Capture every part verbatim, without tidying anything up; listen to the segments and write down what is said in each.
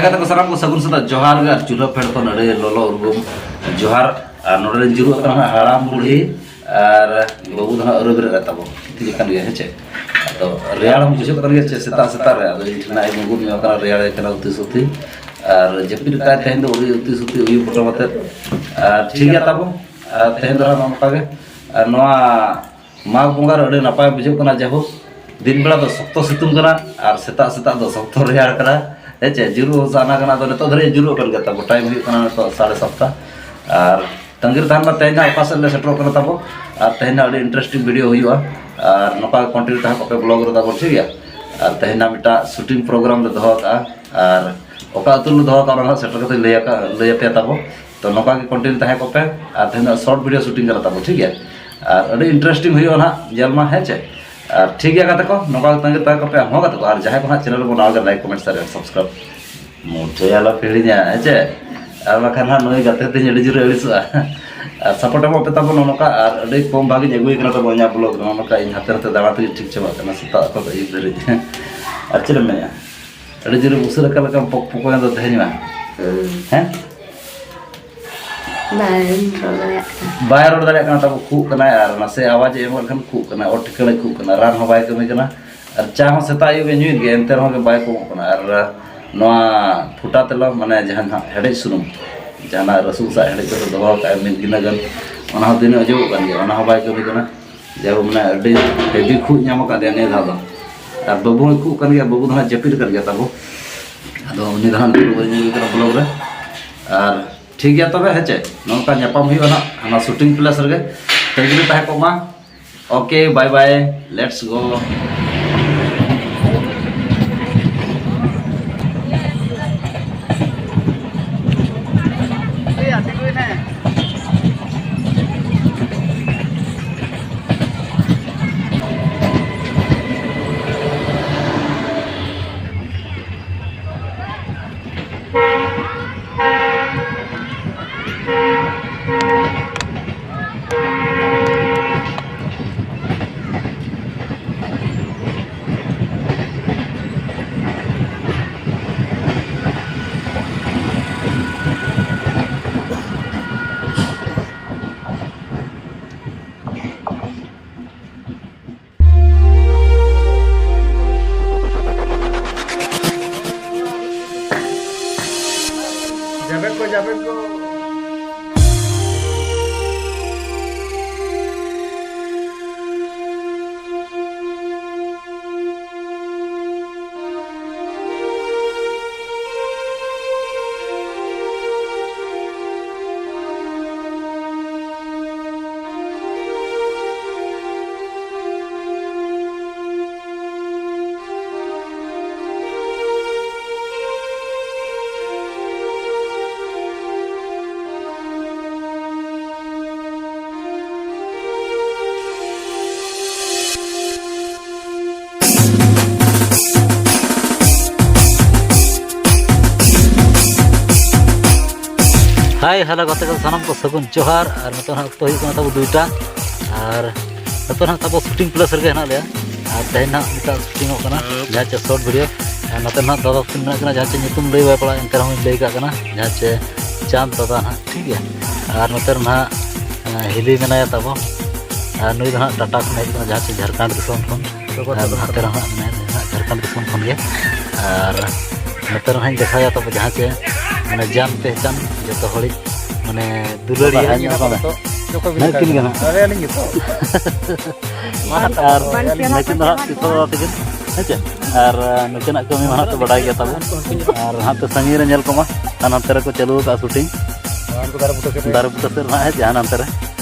ᱠᱟᱛᱮ ᱠᱚ ᱥᱟᱱᱟᱢ ᱠᱚ ᱥᱟᱹᱜᱩᱱ ᱥᱮᱛᱟᱜ ᱡᱚᱦᱟᱨ ᱜᱮ, ᱟᱨ ᱪᱩᱞᱦᱟᱹ ᱯᱷᱮᱰ ᱠᱷᱚᱱ ᱟᱹᱰᱤ ᱞᱚᱞᱚ ᱩᱨᱜᱩᱢ ᱡᱚᱦᱟᱨ᱾ ᱟᱨ ᱱᱚᱰᱮ ᱨᱮᱱ ᱡᱩᱨᱩᱜ ᱠᱟᱱᱟ ᱦᱟᱸᱜ ᱦᱟᱲᱟᱢ ᱵᱩᱲᱦᱤ, ᱟᱨ ᱵᱟᱹᱵᱩ ᱫᱚ ᱦᱟᱸᱜ ᱟᱹᱣᱨᱤ ᱵᱮᱨᱮᱫ ᱛᱟᱵᱚ, ᱜᱤᱛᱤᱡ ᱟᱠᱟᱱ ᱜᱮᱭᱟ, ᱦᱮᱸ ᱪᱮ? ᱟᱫᱚ ᱨᱮᱭᱟᱲ ᱦᱚᱸ ᱵᱩᱡᱷᱟᱹᱜ ᱠᱟᱱ ᱜᱮᱭᱟ ᱪᱮ, ᱥᱮᱛᱟᱜ ᱥᱮᱛᱟᱜ ᱨᱮ᱾ ᱟᱫᱚ ᱤᱧ ᱴᱷᱮᱱ ᱟᱡ ᱜᱩᱸᱜᱩᱫ ᱧᱚᱜ ᱟᱠᱟᱱᱟ, ᱨᱮᱭᱟᱲ ᱠᱟᱱᱟ ᱩᱛᱤ ᱥᱩᱛᱤ, ᱟᱨ ᱡᱟᱹᱯᱤᱫ ᱠᱟᱜᱼᱟᱭ ᱛᱮᱦᱮᱧ ᱫᱚ ᱩᱛᱤ ᱥᱩᱛᱤ ᱩᱭᱩ ᱯᱚᱴᱚᱢ ᱟᱛᱮᱫ᱾ ᱟᱨ ᱴᱷᱤᱠ ᱜᱮᱭᱟ ᱛᱟᱵᱚ, ᱟᱨ ᱛᱮᱦᱮᱧ ᱫᱚ ᱦᱟᱸᱜ ᱱᱚᱜᱼᱚ ᱱᱚᱝᱠᱟ ᱜᱮ᱾ ᱟᱨ ᱱᱚᱣᱟ ᱢᱟᱜᱽ ᱵᱚᱸᱜᱟ ᱨᱮ ᱟᱹᱰᱤ ᱱᱟᱯᱟᱭ ᱵᱩᱡᱷᱟᱹᱜ ᱠᱟᱱᱟ᱾ ᱡᱟᱭᱦᱳᱠ, ᱫᱤᱱ ᱵᱮᱲᱟ ᱫᱚ ᱥᱚᱠᱛᱚ ᱥᱤᱛᱩᱝ ᱠᱟᱱᱟ ᱟᱨ ᱥᱮᱛᱟᱜ ᱥᱮᱛᱟᱜ ᱫᱚ ᱥᱚᱠᱛᱚ ᱨᱮᱭᱟᱲ ᱠᱟᱱᱟ, ᱦᱮᱸ ᱪᱮ? ᱡᱩᱨᱩᱜ ᱦᱚᱸ ᱥᱟᱱᱟ ᱠᱟᱱᱟ᱾ ᱟᱫᱚ ᱱᱤᱛᱚᱜ ᱫᱷᱟᱹᱨᱤᱡ ᱡᱩᱨᱩᱜ ᱠᱟᱱ ᱜᱮᱭᱟ ᱛᱟᱵᱚ, ᱴᱟᱭᱤᱢ ᱦᱩᱭᱩᱜ ᱠᱟᱱᱟ ᱱᱤᱛᱚᱜ ᱥᱟᱲᱮ ᱥᱟᱛᱴᱟ᱾ ᱟᱨ ᱛᱟᱺᱜᱤ ᱨᱮ ᱛᱟᱦᱮᱱ ᱢᱟ, ᱛᱮᱦᱮᱧ ᱦᱟᱸᱜ ᱚᱠᱟ ᱥᱮᱫ ᱞᱮ ᱥᱮᱴᱮᱨᱚᱜ ᱠᱟᱱᱟ ᱛᱟᱵᱚ, ᱟᱨ ᱛᱮᱦᱮᱧ ᱦᱟᱸᱜ ᱟᱹᱰᱤ ᱤᱱᱴᱟᱨᱮᱥᱴᱤᱝ ᱵᱷᱤᱰᱤᱭᱳ ᱦᱩᱭᱩᱜᱼᱟ᱾ ᱟᱨ ᱱᱚᱝᱠᱟ ᱜᱮ ᱠᱚᱱᱴᱤᱱᱤᱭᱩ ᱛᱟᱦᱮᱸ ᱠᱚᱜ ᱯᱮ ᱵᱞᱚᱜ ᱨᱮ ᱛᱟᱵᱚ, ᱴᱷᱤᱠ ᱜᱮᱭᱟ? ᱟᱨ ᱛᱮᱦᱮᱧ ᱦᱟᱸᱜ ᱢᱤᱫᱴᱟᱝ ᱥᱩᱴᱤᱝ ᱯᱨᱳᱜᱨᱟᱢ ᱞᱮ ᱫᱚᱦᱚ ᱠᱟᱜᱼᱟ, ᱟᱨ ᱚᱠᱟ ᱟᱹᱛᱩ ᱨᱮᱞᱮ ᱫᱚᱦᱚ ᱠᱟᱜᱼᱟ ᱚᱱᱟ ᱦᱟᱸᱜ ᱥᱮᱴᱮᱨ ᱠᱟᱛᱮ ᱞᱟᱹᱭ ᱟᱠᱟᱫ, ᱞᱟᱹᱭ ᱟᱯᱮᱭᱟ ᱛᱟᱵᱚ᱾ ᱛᱚ ᱱᱚᱝᱠᱟ ᱜᱮ ᱠᱚᱱᱴᱤᱱᱤᱭᱩ ᱛᱟᱦᱮᱸ ᱠᱚᱜ ᱯᱮ, ᱟᱨ ᱛᱮᱦᱮᱧ ᱫᱚ ᱥᱚᱨᱴ ᱵᱷᱤᱰᱤᱭᱳ ᱥᱩᱴᱤᱝ ᱠᱟᱱᱟ ᱛᱟᱵᱚ, ᱴᱷᱤᱠ ᱜᱮᱭᱟ? ᱟᱨ ᱟᱹᱰᱤ ᱤᱱᱴᱟᱨᱮᱥᱴᱤᱝ ᱦᱩᱭᱩᱜᱼᱟ ᱱᱟᱦᱟᱜ, ᱧᱮᱞ ᱢᱟ, ᱦᱮᱸ ᱪᱮ? ᱟᱨ ᱴᱷᱤᱠ ᱜᱮᱭᱟ ᱜᱟᱛᱮ ᱠᱚ, ᱱᱚᱝᱠᱟ ᱜᱮ ᱛᱟᱺᱜᱤ ᱛᱟᱦᱮᱸ ᱠᱚᱜ ᱯᱮ ᱟᱨᱦᱚᱸ ᱜᱟᱛᱮ ᱠᱚ, ᱟᱨ ᱡᱟᱦᱟᱸᱭ ᱠᱚ ᱱᱟᱦᱟᱜ ᱪᱮᱱᱮᱞ ᱨᱮᱵᱚᱱ ᱱᱟᱣᱟ ᱜᱮ ᱞᱟᱭᱤᱠ, ᱠᱚᱢᱮᱱᱴ, ᱥᱮᱭᱟᱨ, ᱥᱟᱵᱥᱠᱨᱟᱭᱤᱵ ᱢᱩᱴᱷᱟᱹᱭ ᱟᱞᱚ ᱯᱮ ᱦᱤᱲᱤᱧᱟ, ᱦᱮᱸ ᱪᱮ? ᱟᱨ ᱵᱟᱠᱷᱟᱱ ᱦᱟᱸᱜ ᱱᱩᱭ ᱜᱟᱛᱮ ᱛᱤᱧ ᱟᱹᱰᱤ ᱡᱳᱨᱮ ᱟᱹᱲᱤᱥᱚᱜᱼᱟ᱾ ᱟᱨ ᱥᱟᱯᱳᱨᱴ ᱮᱢᱚᱜ ᱯᱮ ᱛᱟᱵᱚᱱ ᱱᱚᱜᱼᱚ ᱱᱚᱝᱠᱟ, ᱟᱨ ᱟᱹᱰᱤ ᱠᱚᱢ ᱵᱷᱟᱜᱤᱧ ᱟᱹᱜᱩᱭ ᱠᱟᱱᱟ ᱛᱟᱵᱚᱱ ᱤᱧᱟᱹᱜ ᱵᱞᱚᱜ ᱨᱮ, ᱱᱚᱜᱼᱚ ᱱᱚᱝᱠᱟ ᱤᱧ ᱦᱟᱱᱛᱮ ᱱᱟᱛᱮ ᱫᱟᱬᱟ ᱛᱮᱜᱮ ᱴᱷᱤᱠ ᱪᱟᱵᱟᱜ ᱠᱟᱱᱟ, ᱥᱮᱛᱟᱜ ᱠᱷᱚᱱ ᱟᱹᱭᱩᱵ ᱫᱷᱟᱹᱨᱤᱡ᱾ ᱟᱨ ᱪᱮᱫ ᱮᱢ ᱢᱮᱱᱮᱫᱼᱟ? ᱟᱹᱰᱤ ᱡᱳᱨᱮ ᱩᱥᱟᱹᱨᱟ ᱚᱠᱟ ᱞᱮᱠᱟᱢ ᱯᱚᱠ ᱯᱚᱠᱚᱭ ᱫᱚ ᱛᱮᱦᱮᱧ ᱢᱟ᱾ ᱦᱩᱸ᱾ ᱦᱮᱸ? ᱵᱟᱹᱧ ᱨᱚᱲ ᱫᱟᱲᱮᱭᱟᱜ ᱠᱟᱱᱟ᱾ ᱵᱟᱭ ᱨᱚᱲ ᱫᱟᱲᱮᱭᱟᱜ ᱠᱟᱱᱟ ᱛᱟᱵᱚ, ᱠᱷᱩᱜ ᱠᱟᱱᱟᱭ, ᱟᱨ ᱱᱟᱥᱮ ᱟᱣᱟᱡᱽ ᱮ ᱮᱢᱚᱜ ᱠᱷᱟᱱ ᱠᱷᱩᱜ ᱠᱟᱱᱟᱭ, ᱚᱛ ᱴᱷᱤᱠᱟᱹᱬᱮ ᱠᱷᱩᱜ ᱠᱟᱱᱟ, ᱨᱟᱱ ᱦᱚᱸ ᱵᱟᱭ ᱠᱟᱹᱢᱤ ᱠᱟᱱᱟ᱾ ᱟᱨ ᱪᱟ ᱦᱚᱸ ᱥᱮᱛᱟᱜ ᱟᱹᱭᱩᱵ ᱮ ᱧᱩᱭᱮᱫ ᱜᱮᱭᱟ, ᱮᱱᱛᱮ ᱨᱮᱦᱚᱸ ᱜᱮ ᱵᱟᱭ ᱠᱚᱢᱚᱜ ᱠᱟᱱᱟ᱾ ᱟᱨ ᱱᱚᱣᱟ ᱯᱷᱩᱴᱟ ᱛᱮᱞᱚ, ᱢᱟᱱᱮ ᱡᱟᱦᱟᱸ ᱱᱟᱦᱟᱜ ᱦᱮᱰᱮᱡ ᱥᱩᱱᱩᱢ, ᱡᱟᱦᱟᱸ ᱱᱟᱦᱟᱜ ᱨᱟᱹᱥᱩᱱ ᱥᱟᱶ ᱦᱮᱰᱮᱡ ᱠᱟᱛᱮ ᱫᱚᱦᱚ ᱠᱟᱜᱼᱟᱭ ᱢᱤᱫ ᱜᱤᱱᱟᱹ ᱜᱟᱱ, ᱚᱱᱟ ᱦᱚᱸ ᱫᱤᱱᱟᱹᱢ ᱚᱡᱚᱜᱚᱜ ᱠᱟᱱ ᱜᱮᱭᱟ, ᱚᱱᱟ ᱦᱚᱸ ᱵᱟᱭ ᱠᱟᱹᱢᱤ ᱠᱟᱱᱟ᱾ ᱡᱟᱭᱦᱳᱠ, ᱢᱟᱱᱮ ᱟᱹᱰᱤ ᱦᱮᱵᱤ ᱠᱷᱩᱜ ᱧᱟᱢ ᱟᱠᱟᱫᱮᱭᱟ ᱱᱤᱭᱟᱹ ᱫᱷᱟᱣ ᱫᱚ᱾ ᱟᱨ ᱵᱟᱹᱵᱩ ᱦᱚᱸᱭ ᱠᱷᱩᱜ ᱠᱟᱱ ᱜᱮᱭᱟ, ᱵᱟᱹᱵᱩ ᱫᱚ ᱦᱟᱸᱜ ᱡᱟᱹᱯᱤᱫ ᱟᱠᱟᱫ ᱜᱮᱭᱟ ᱛᱟᱵᱚ᱾ ᱟᱫᱚ ᱩᱱᱤ ᱫᱚ ᱦᱟᱸᱜ ᱱᱤᱛᱚᱜ ᱫᱚ ᱵᱟᱹᱧ ᱟᱹᱜᱩᱭ ᱠᱟᱱᱟ ᱵᱞᱚᱜ ᱨᱮ᱾ ᱟᱨ ᱴᱷᱤᱠ ᱜᱮᱭᱟ ᱛᱚᱵᱮ, ᱦᱮᱸ ᱪᱮ? ᱱᱚᱝᱠᱟ ᱧᱟᱯᱟᱢ ᱦᱩᱭᱩᱜᱼᱟ ᱱᱟᱜ ᱦᱟᱱᱟ ᱥᱩᱴᱤᱝ ᱯᱞᱮᱥ ᱨᱮᱜᱮ᱾ ᱛᱟᱺᱜᱤ ᱨᱮ ᱛᱟᱦᱮᱸ ᱠᱚᱜ ᱢᱟ᱾ Okay, bye bye, let's go. Hi, hello ᱜᱟᱛᱮ ᱠᱚ, ᱥᱟᱱᱟᱢ ᱠᱚ ᱥᱟᱹᱜᱩᱱ ᱡᱚᱦᱟᱨ᱾ ᱟᱨ ᱱᱤᱛᱚᱜ ᱱᱟᱦᱟᱜ ᱚᱠᱛᱚ ᱦᱩᱭᱩᱜ ᱠᱟᱱᱟ ᱛᱟᱵᱚ ᱫᱩᱭᱴᱟ᱾ ᱟᱨ ᱱᱤᱛᱚᱜ ᱱᱟᱦᱟᱜ ᱛᱟᱵᱚ ᱥᱩᱴᱤᱝ ᱯᱞᱮᱥ ᱨᱮᱜᱮ ᱦᱮᱱᱟᱜ ᱞᱮᱭᱟ᱾ ᱟᱨ ᱛᱮᱦᱮᱧ ᱱᱟᱦᱟᱜ ᱢᱤᱫᱴᱟᱝ ᱥᱩᱴᱤᱝᱚᱜ ᱠᱟᱱᱟ, ᱡᱟᱦᱟᱸ ᱪᱮ ᱥᱚᱨᱴ ᱵᱷᱤᱰᱤᱭᱳ᱾ ᱟᱨ ᱱᱚᱛᱮ ᱱᱟᱦᱟᱜ ᱫᱟᱫᱟ ᱛᱟᱹᱠᱤᱱ ᱢᱮᱱᱟᱜ ᱠᱤᱱᱟ, ᱡᱟᱦᱟᱸ ᱪᱮ ᱧᱩᱛᱩᱢ ᱞᱟᱹᱭ ᱵᱟᱭ ᱯᱟᱲᱟᱜᱼᱟ, ᱮᱱᱛᱮ ᱨᱮᱦᱚᱸᱧ ᱞᱟᱹᱭ ᱠᱟᱜ ᱠᱟᱱᱟ, ᱡᱟᱦᱟᱸ ᱪᱮ ᱪᱟᱸᱫᱽ ᱫᱟᱫᱟ ᱱᱟᱦᱟᱜ, ᱴᱷᱤᱠ ᱜᱮᱭᱟ᱾ ᱟᱨ ᱱᱚᱛᱮ ᱨᱮ ᱱᱟᱦᱟᱜ, ᱮᱸ, ᱦᱤᱞᱤ ᱢᱮᱱᱟᱭᱟ ᱛᱟᱵᱚ᱾ ᱟᱨ ᱱᱩᱭ ᱫᱚ ᱱᱟᱦᱟᱜ ᱴᱟᱴᱟ ᱠᱷᱚᱱ ᱦᱮᱡ ᱠᱟᱱᱟ, ᱡᱟᱦᱟᱸ ᱪᱮ ᱡᱷᱟᱲᱠᱷᱚᱸᱰ ᱫᱤᱥᱚᱢ ᱠᱷᱚᱱ᱾ ᱟᱨ ᱱᱚᱛᱮ ᱨᱮ ᱱᱟᱦᱟᱜ ᱢᱮᱱᱟᱭᱟ, ᱱᱟᱦᱟᱜ ᱡᱷᱟᱲᱠᱷᱚᱸᱰ ᱫᱤᱥᱚᱢ ᱠᱷᱚᱱ ᱜᱮ᱾ ᱟᱨ ᱱᱚᱛᱮ ᱨᱮ ᱱᱟᱦᱟᱜ ᱤᱧ ᱫᱮᱠᱷᱟᱣᱮᱭᱟ ᱛᱟᱵᱚ, ᱡᱟᱦᱟᱸ ᱪᱮ ᱢᱟᱱᱮ ᱡᱟᱱ ᱯᱮᱦᱪᱟᱱ ᱡᱚᱛᱚ ᱦᱚᱲᱤᱡ ᱢᱟᱱᱮ ᱫᱩᱞᱟᱹᱲᱤᱭᱟᱹ᱾ ᱵᱟᱦᱟ ᱧᱚᱜ ᱠᱟᱱᱟ᱾ ᱱᱩᱠᱤᱱ ᱜᱮ ᱱᱟᱦᱟᱜ᱾ ᱟᱨᱮ, ᱟᱹᱞᱤᱧ ᱜᱮᱛᱚ᱾ ᱟᱨ ᱱᱩᱠᱤᱱ ᱫᱚ ᱦᱟᱸᱜ ᱛᱤᱥᱚ ᱫᱟᱫᱟ ᱛᱟᱹᱠᱤᱱ, ᱦᱮᱸ ᱪᱮ? ᱟᱨ, ᱟᱨ ᱱᱩᱠᱤᱱᱟᱜ ᱠᱟᱹᱢᱤ ᱢᱟ ᱦᱟᱸᱜ ᱯᱮ ᱵᱟᱰᱟᱭ ᱜᱮᱭᱟ ᱛᱟᱵᱚ᱾ ᱟᱨ ᱦᱟᱸᱜ ᱯᱮ ᱥᱟᱺᱜᱤᱧ ᱨᱮ ᱧᱮᱞ ᱠᱚᱢᱟ, ᱟᱨ ᱱᱚᱛᱮ ᱨᱮᱠᱚ ᱪᱟᱹᱞᱩ ᱟᱠᱟᱫᱼᱟ ᱥᱩᱴᱤᱝ᱾ ᱫᱟᱨᱮ ᱵᱩᱴᱟᱹ ᱥᱮᱫ ᱨᱮ ᱦᱟᱸᱜ, ᱦᱮᱸ, ᱡᱟᱦᱟᱸ ᱱᱚᱛᱮ ᱨᱮ᱾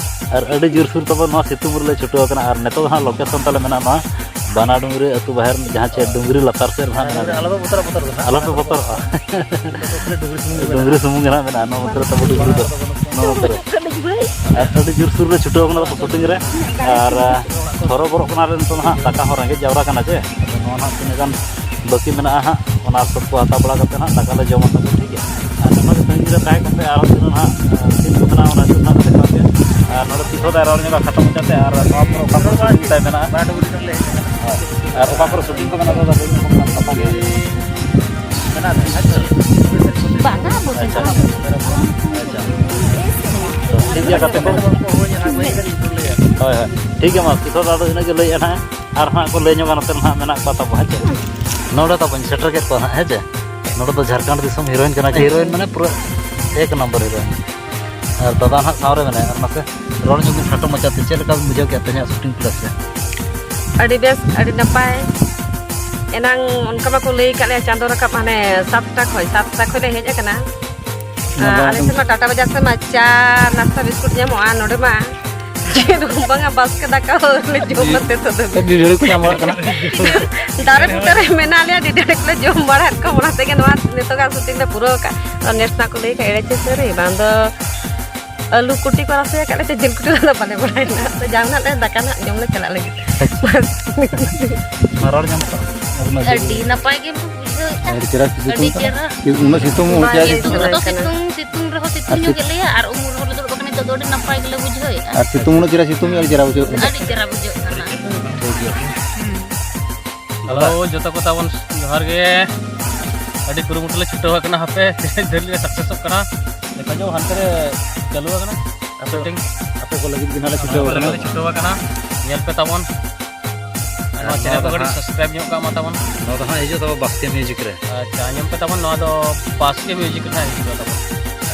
ᱟᱨ ᱟᱹᱰᱤ ᱡᱳᱨᱥᱳᱨ ᱛᱟᱵᱚ ᱱᱚᱣᱟ ᱥᱤᱛᱩᱝ ᱨᱮᱞᱮ ᱪᱷᱩᱴᱟᱹᱣ ᱟᱠᱟᱱᱟ᱾ ᱟᱨ ᱱᱤᱛᱚᱜ ᱫᱚ ᱦᱟᱸᱜ ᱞᱳᱠᱮᱥᱚᱱ ᱛᱟᱞᱮ ᱢᱮᱱᱟᱜᱼᱟ ᱱᱚᱣᱟ ᱵᱟᱱᱟ ᱰᱩᱝᱨᱤ ᱟᱹᱛᱩ ᱵᱟᱦᱮᱨ, ᱡᱟᱦᱟᱸ ᱪᱮ ᱰᱩᱝᱨᱤ ᱞᱟᱛᱟᱨ ᱥᱮᱫ ᱨᱮ ᱦᱟᱸᱜ ᱢᱮᱱᱟᱜᱼᱟ᱾ ᱟᱞᱚ ᱯᱮ ᱵᱚᱛᱚᱨᱚᱜᱼᱟ, ᱵᱚᱛᱚᱨ ᱫᱚ ᱦᱟᱸᱜ᱾ ᱟᱞᱚ ᱯᱮ ᱵᱚᱛᱚᱨᱚᱜᱼᱟ᱾ ᱰᱩᱝᱨᱤ ᱥᱩᱢᱩᱝ ᱜᱮ ᱱᱟᱦᱟᱜ ᱢᱮᱱᱟᱜᱼᱟ ᱱᱚᱣᱟ ᱵᱚᱛᱚᱨ ᱨᱮ, ᱛᱟᱵᱚ ᱰᱩᱝᱨᱤ ᱫᱚ᱾ ᱱᱚᱣᱟ ᱵᱚᱛᱚᱨ ᱨᱮ᱾ ᱟᱨ ᱟᱹᱰᱤ ᱡᱳᱨᱥᱳᱨ ᱞᱮ ᱪᱷᱩᱴᱟᱹᱣ ᱠᱟᱱᱟ ᱛᱟᱵᱚ ᱥᱩᱴᱤᱝ ᱨᱮ᱾ ᱟᱨ, ᱟ, ᱦᱚᱨᱚᱵᱚᱨᱚᱜ ᱠᱟᱱᱟᱞᱮ ᱱᱤᱛᱚᱜ ᱱᱟᱦᱟᱜ, ᱫᱟᱠᱟ ᱦᱚᱸ ᱨᱮᱸᱜᱮᱡ ᱡᱟᱣᱨᱟ ᱠᱟᱱᱟ ᱪᱮ᱾ ᱟᱫᱚ ᱱᱚᱣᱟ ᱱᱟᱦᱟᱜ ᱛᱤᱱᱟᱹᱜ ᱜᱟᱱ ᱵᱟᱹᱠᱤ ᱢᱮᱱᱟᱜᱼᱟ ᱦᱟᱸᱜ, ᱚᱱᱟ ᱥᱚᱵ ᱠᱚ ᱦᱟᱛᱟᱣ ᱵᱟᱲᱟ ᱠᱟᱛᱮ ᱱᱟᱦᱟᱜ ᱫᱟᱠᱟ ᱞᱮ ᱡᱚᱢᱟ ᱛᱟᱵᱚ, ᱴᱷᱤᱠ ᱜᱮᱭᱟ᱾ ᱟᱨ ᱱᱚᱝᱠᱟ ᱜᱮ ᱛᱟᱺᱜᱤ ᱨᱮ ᱛᱟᱦᱮᱸ ᱠᱟᱛᱮ ᱟᱨᱦᱚᱸ ᱛᱤᱱᱟᱹᱜ ᱱᱟᱦᱟᱜ, ᱟ, ᱥᱤᱱ ᱠᱚ ᱢᱮᱱᱟᱜᱼᱟ, ᱚᱱᱟ ᱦᱤᱥᱟᱹᱵ ᱱᱟᱦᱟᱜ ᱞᱮ ᱫᱮᱠᱷᱟᱣ ᱯᱮᱭᱟ᱾ ᱟᱨ ᱱᱚᱰᱮ ᱛᱤᱥᱚ ᱫᱟᱭ ᱨᱚᱲ ᱧᱚᱜᱟ ᱠᱷᱟᱴᱚ ᱢᱟᱪᱷᱟᱛᱮ, ᱟᱨ ᱱᱚᱣᱟ ᱯᱚᱨᱮ ᱚᱠᱟ ᱠᱚᱨᱮ ᱥᱩᱴᱤᱝ ᱛᱟᱭ ᱢᱮᱱᱟᱜᱼᱟ᱾ ᱟᱨ ᱚᱠᱟ ᱠᱚᱨᱮ ᱥᱩᱴᱤᱝ ᱠᱚ ᱢᱮᱱᱟᱜᱼᱟ, ᱫᱟᱫᱟ, ᱞᱟᱹᱭ ᱧᱚᱜ ᱢᱮ ᱠᱟᱛᱷᱟ ᱜᱮ᱾ ᱵᱟᱝᱟ, ᱵᱚᱞᱮ ᱟᱪᱪᱷᱟ᱾ ᱟᱪᱪᱷᱟ᱾ ᱴᱷᱤᱠ ᱜᱮᱭᱟ ᱜᱟᱛᱮ ᱠᱚ᱾ ᱦᱳᱭ, ᱦᱳᱭ᱾ ᱴᱷᱤᱠ ᱜᱮᱭᱟ, ᱢᱟ, ᱠᱤᱥᱳᱨ ᱫᱟ ᱫᱚ ᱤᱱᱟᱹᱜ ᱜᱮ ᱞᱟᱹᱭᱮᱫᱼᱟ ᱱᱟᱦᱟᱜ᱾ ᱟᱨ ᱦᱟᱸᱜ ᱠᱚ ᱞᱟᱹᱭ ᱧᱚᱜᱟ, ᱱᱚᱛᱮ ᱨᱮ ᱱᱟᱦᱟᱜ ᱢᱮᱱᱟᱜ ᱠᱚᱣᱟ ᱛᱟᱵᱚ, ᱦᱮᱸ ᱪᱮ? ᱱᱚᱰᱮ ᱛᱟᱵᱚᱧ ᱥᱮᱴᱮᱨ ᱠᱮᱫ ᱠᱚᱣᱟ ᱱᱟᱦᱟᱜ, ᱦᱮᱸ ᱪᱮ? ᱱᱚᱰᱮ ᱫᱚ ᱡᱷᱟᱲᱠᱷᱚᱸᱰ ᱫᱤᱥᱚᱢ ᱦᱤᱨᱳᱭᱤᱱ ᱠᱟᱱᱟ, ᱦᱤᱨᱳᱭᱤᱱ ᱢᱟᱱᱮ ᱯᱩᱨᱟᱹ ᱮᱠ ᱱᱚᱢᱵᱚᱨ ᱦᱤᱨᱳᱭᱤᱱ᱾ ᱟᱨ ᱫᱟᱫᱟ ᱱᱟᱦᱟᱜ ᱥᱟᱶᱨᱮ ᱢᱮᱱᱟᱭᱟ᱾ ᱟᱨ ᱢᱟᱥᱮ ᱨᱚᱲ ᱧᱚᱜ ᱵᱤᱱ ᱠᱷᱟᱴᱚ ᱢᱟᱪᱷᱟᱛᱮ, ᱪᱮᱫ ᱞᱮᱠᱟ ᱵᱤᱱ ᱵᱩᱡᱷᱟᱹᱣ ᱠᱮᱫᱟ ᱛᱮᱦᱮᱧᱟᱜ ᱥᱩᱴᱤᱝ ᱯᱞᱮᱥ ᱨᱮ? ᱟᱹᱰᱤ ᱵᱮᱥ, ᱟᱹᱰᱤ ᱱᱟᱯᱟᱭ᱾ ᱮᱱᱟᱝ ᱚᱱᱠᱟ ᱢᱟᱠᱚ ᱞᱟᱹᱭ ᱟᱠᱟᱫ ᱞᱮᱭᱟ ᱪᱟᱸᱫᱚ ᱨᱟᱠᱟᱵ ᱦᱟᱱᱮ ᱥᱟᱛᱴᱟ ᱠᱷᱚᱱ, ᱥᱟᱛᱴᱟ ᱠᱷᱚᱱ ᱞᱮ ᱦᱮᱡ ᱟᱠᱟᱱᱟ᱾ ᱟᱞᱮ ᱥᱮᱫ ᱢᱟ ᱴᱟᱴᱟ ᱵᱟᱡᱟᱨ ᱥᱮᱫ ᱢᱟ ᱪᱟ ᱱᱟᱥᱛᱟ ᱵᱤᱥᱠᱩᱴ ᱧᱟᱢᱚᱜᱼᱟ, ᱱᱚᱰᱮ ᱢᱟ ᱪᱮᱫ ᱦᱚᱸ ᱵᱟᱝᱟ, ᱵᱟᱥᱠᱮ ᱫᱟᱠᱟ ᱦᱚᱸ ᱞᱮ ᱡᱚᱢ ᱠᱟᱛᱮ ᱛᱚ ᱫᱚ ᱟᱹᱰᱤ ᱰᱷᱮᱨ ᱠᱚ ᱧᱟᱢ ᱵᱟᱲᱟᱜ ᱠᱟᱱᱟ᱾ ᱫᱟᱨᱮ ᱵᱩᱴᱟᱹ ᱨᱮ ᱢᱮᱱᱟᱜ ᱞᱮᱭᱟ, ᱟᱹᱰᱤ ᱰᱷᱮᱨ ᱠᱚᱞᱮ ᱡᱚᱢ ᱵᱟᱲᱟᱭᱮᱫ ᱠᱚᱣᱟ, ᱚᱱᱟ ᱛᱮᱜᱮ ᱱᱚᱣᱟ ᱱᱤᱛᱚᱜᱟᱜ ᱥᱩᱴᱤᱝ ᱞᱮ ᱯᱩᱨᱟᱹᱣ ᱟᱠᱟᱫ᱾ ᱟᱫᱚ ᱱᱮᱥ ᱱᱟᱜ ᱠᱚ ᱞᱟᱹᱭ ᱠᱷᱟᱡ ᱮᱲᱮ ᱪᱮ ᱥᱟᱹᱨᱤ, ᱵᱟᱝ ᱫᱚ ᱟᱹᱞᱩ ᱠᱩᱴᱤ ᱠᱚ ᱨᱟᱥᱮ ᱟᱠᱟᱫ ᱞᱮ ᱪᱮ ᱡᱤᱞ ᱠᱩᱴᱤ, ᱚᱱᱟ ᱫᱚ ᱵᱟᱞᱮ ᱵᱟᱲᱟᱭᱟ᱾ ᱟᱫᱚ ᱡᱟᱦᱟᱸ ᱱᱟᱜ ᱞᱮ ᱫᱟᱠᱟ ᱱᱟᱜ ᱡᱚᱢ ᱞᱮ ᱪᱟᱞᱟᱜ ᱞᱟᱹᱜᱤᱫ᱾ ᱢᱟ ᱨᱚᱲ ᱧᱟᱢᱚᱜ ᱠᱟᱱᱟ᱾ ᱟᱹᱰᱤ ᱱᱟᱯᱟᱭ ᱜᱮ ᱵᱩᱡᱷᱟᱹᱣᱮᱫᱼᱟ᱾ ᱟᱹᱰᱤ ᱪᱮᱦᱨᱟ ᱥᱤᱛᱩᱝ ᱟᱹᱰᱤ ᱠᱟᱱᱟ᱾ ᱪᱮᱦᱨᱟ᱾ ᱩᱱᱟᱹᱜ ᱥᱤᱛᱩᱝ ᱵᱟᱭ ᱩᱪᱟᱹᱲ ᱥᱤᱛᱩᱝ ᱥᱤᱛᱩᱝ ᱨᱮᱫᱚ ᱠᱟᱱᱟ᱾ ᱥᱤᱛᱩᱝ, ᱥᱤᱛᱩᱝ ᱨᱮᱦᱚᱸ ᱥᱤᱛᱩᱝ ᱟᱨ ᱧᱚᱜ ᱥᱤᱛ- ᱜᱮ ᱞᱟᱹᱭᱟ, ᱟᱨ ᱩᱢᱩᱞ ᱨᱮᱦᱚᱸ ᱞᱮ ᱫᱩᱲᱩᱵ ᱟᱠᱟᱱᱟ, ᱱᱤᱛᱚᱜ ᱫᱚ ᱟᱹᱰᱤ ᱱᱟᱯᱟᱭ ᱜᱮᱞᱮ ᱵᱩᱡᱷᱟᱹᱣᱮᱫᱼᱟ᱾ ᱟᱨ ᱥᱤᱛᱩᱝ ᱩᱱᱟᱹᱜ ᱪᱮᱦᱨᱟ ᱥᱤᱛᱩᱝ ᱧᱚᱜ ᱟᱹᱰᱤ ᱪᱮᱦᱨᱟ ᱵᱩᱡᱷᱟᱹᱜ ᱠᱟᱱᱟ᱾ ᱟᱹᱰᱤ ᱪᱮᱦᱨᱟ ᱵᱩᱡᱷᱟᱹᱜ ᱠᱟᱱᱟ᱾ ᱴᱷᱤᱠ ᱜᱮᱭᱟ᱾ ᱦᱮᱞᱳ, ᱡᱚᱛᱚ ᱠᱚ ᱛᱟᱵᱚᱱ ᱡᱚᱦᱟᱨ ᱜᱮ᱾ ᱟᱹᱰᱤ ᱠᱩᱨᱩᱢᱩᱴᱩ ᱞᱮ ᱪᱷᱩᱴᱟᱹᱣ ᱟᱠᱟᱱᱟ, ᱦᱟᱯᱮ ᱛᱤᱱᱟᱹᱜ ᱡᱷᱟᱹᱞ ᱞᱮ ᱥᱟᱠᱥᱮᱥᱚᱜ ᱠᱟᱱᱟ᱾ ᱫᱮᱠᱷᱟ ᱡᱟᱣ, ᱦᱟᱱᱛᱮ ᱨᱮ ᱪᱟᱹᱞᱩ ᱟᱠᱟᱱᱟ ᱟᱯᱮ, ᱥᱩᱴᱤᱝ᱾ ᱟᱯᱮ ᱠᱚ ᱞᱟᱹᱜᱤᱫ ᱜᱮ ᱱᱟᱦᱟᱜ ᱞᱮ ᱪᱷᱩᱴᱟᱹᱣ ᱟᱯᱮ ᱟᱠᱟᱱᱟ᱾ ᱞᱟᱹᱜᱤᱫ ᱞᱮ ᱪᱷᱩᱴᱟᱹᱣ ᱟᱠᱟᱱᱟ, ᱧᱮᱞ ᱯᱮ ᱛᱟᱵᱚᱱ᱾ ᱟᱨ ᱟᱨ ᱱᱚᱣᱟ ᱱᱚᱣᱟ ᱪᱮᱱᱮᱞ ᱫᱚ ᱠᱚ ᱠᱟᱹᱴᱤᱡ ᱦᱟᱸᱜ, ᱥᱟᱵᱥᱠᱨᱟᱭᱤᱵᱽ ᱧᱚᱜ ᱠᱟᱜ ᱢᱟ ᱛᱟᱵᱚᱱ᱾ ᱱᱚᱣᱟ ᱫᱚ ᱦᱟᱸᱜ ᱦᱤᱡᱩᱜ ᱛᱟᱵᱚᱱ ᱵᱟᱥᱠᱮ ᱢᱤᱭᱩᱡᱤᱠ ᱨᱮ᱾ ᱟᱪᱪᱷᱟ, ᱟᱸᱡᱚᱢ ᱯᱮ ᱛᱟᱵᱚᱱ, ᱱᱚᱣᱟ ᱫᱚ ᱵᱟᱥᱠᱮ ᱢᱤᱭᱩᱡᱤᱠ ᱨᱮ ᱦᱟᱸᱜ ᱦᱤᱡᱩᱜ ᱛᱟᱵᱚᱱ᱾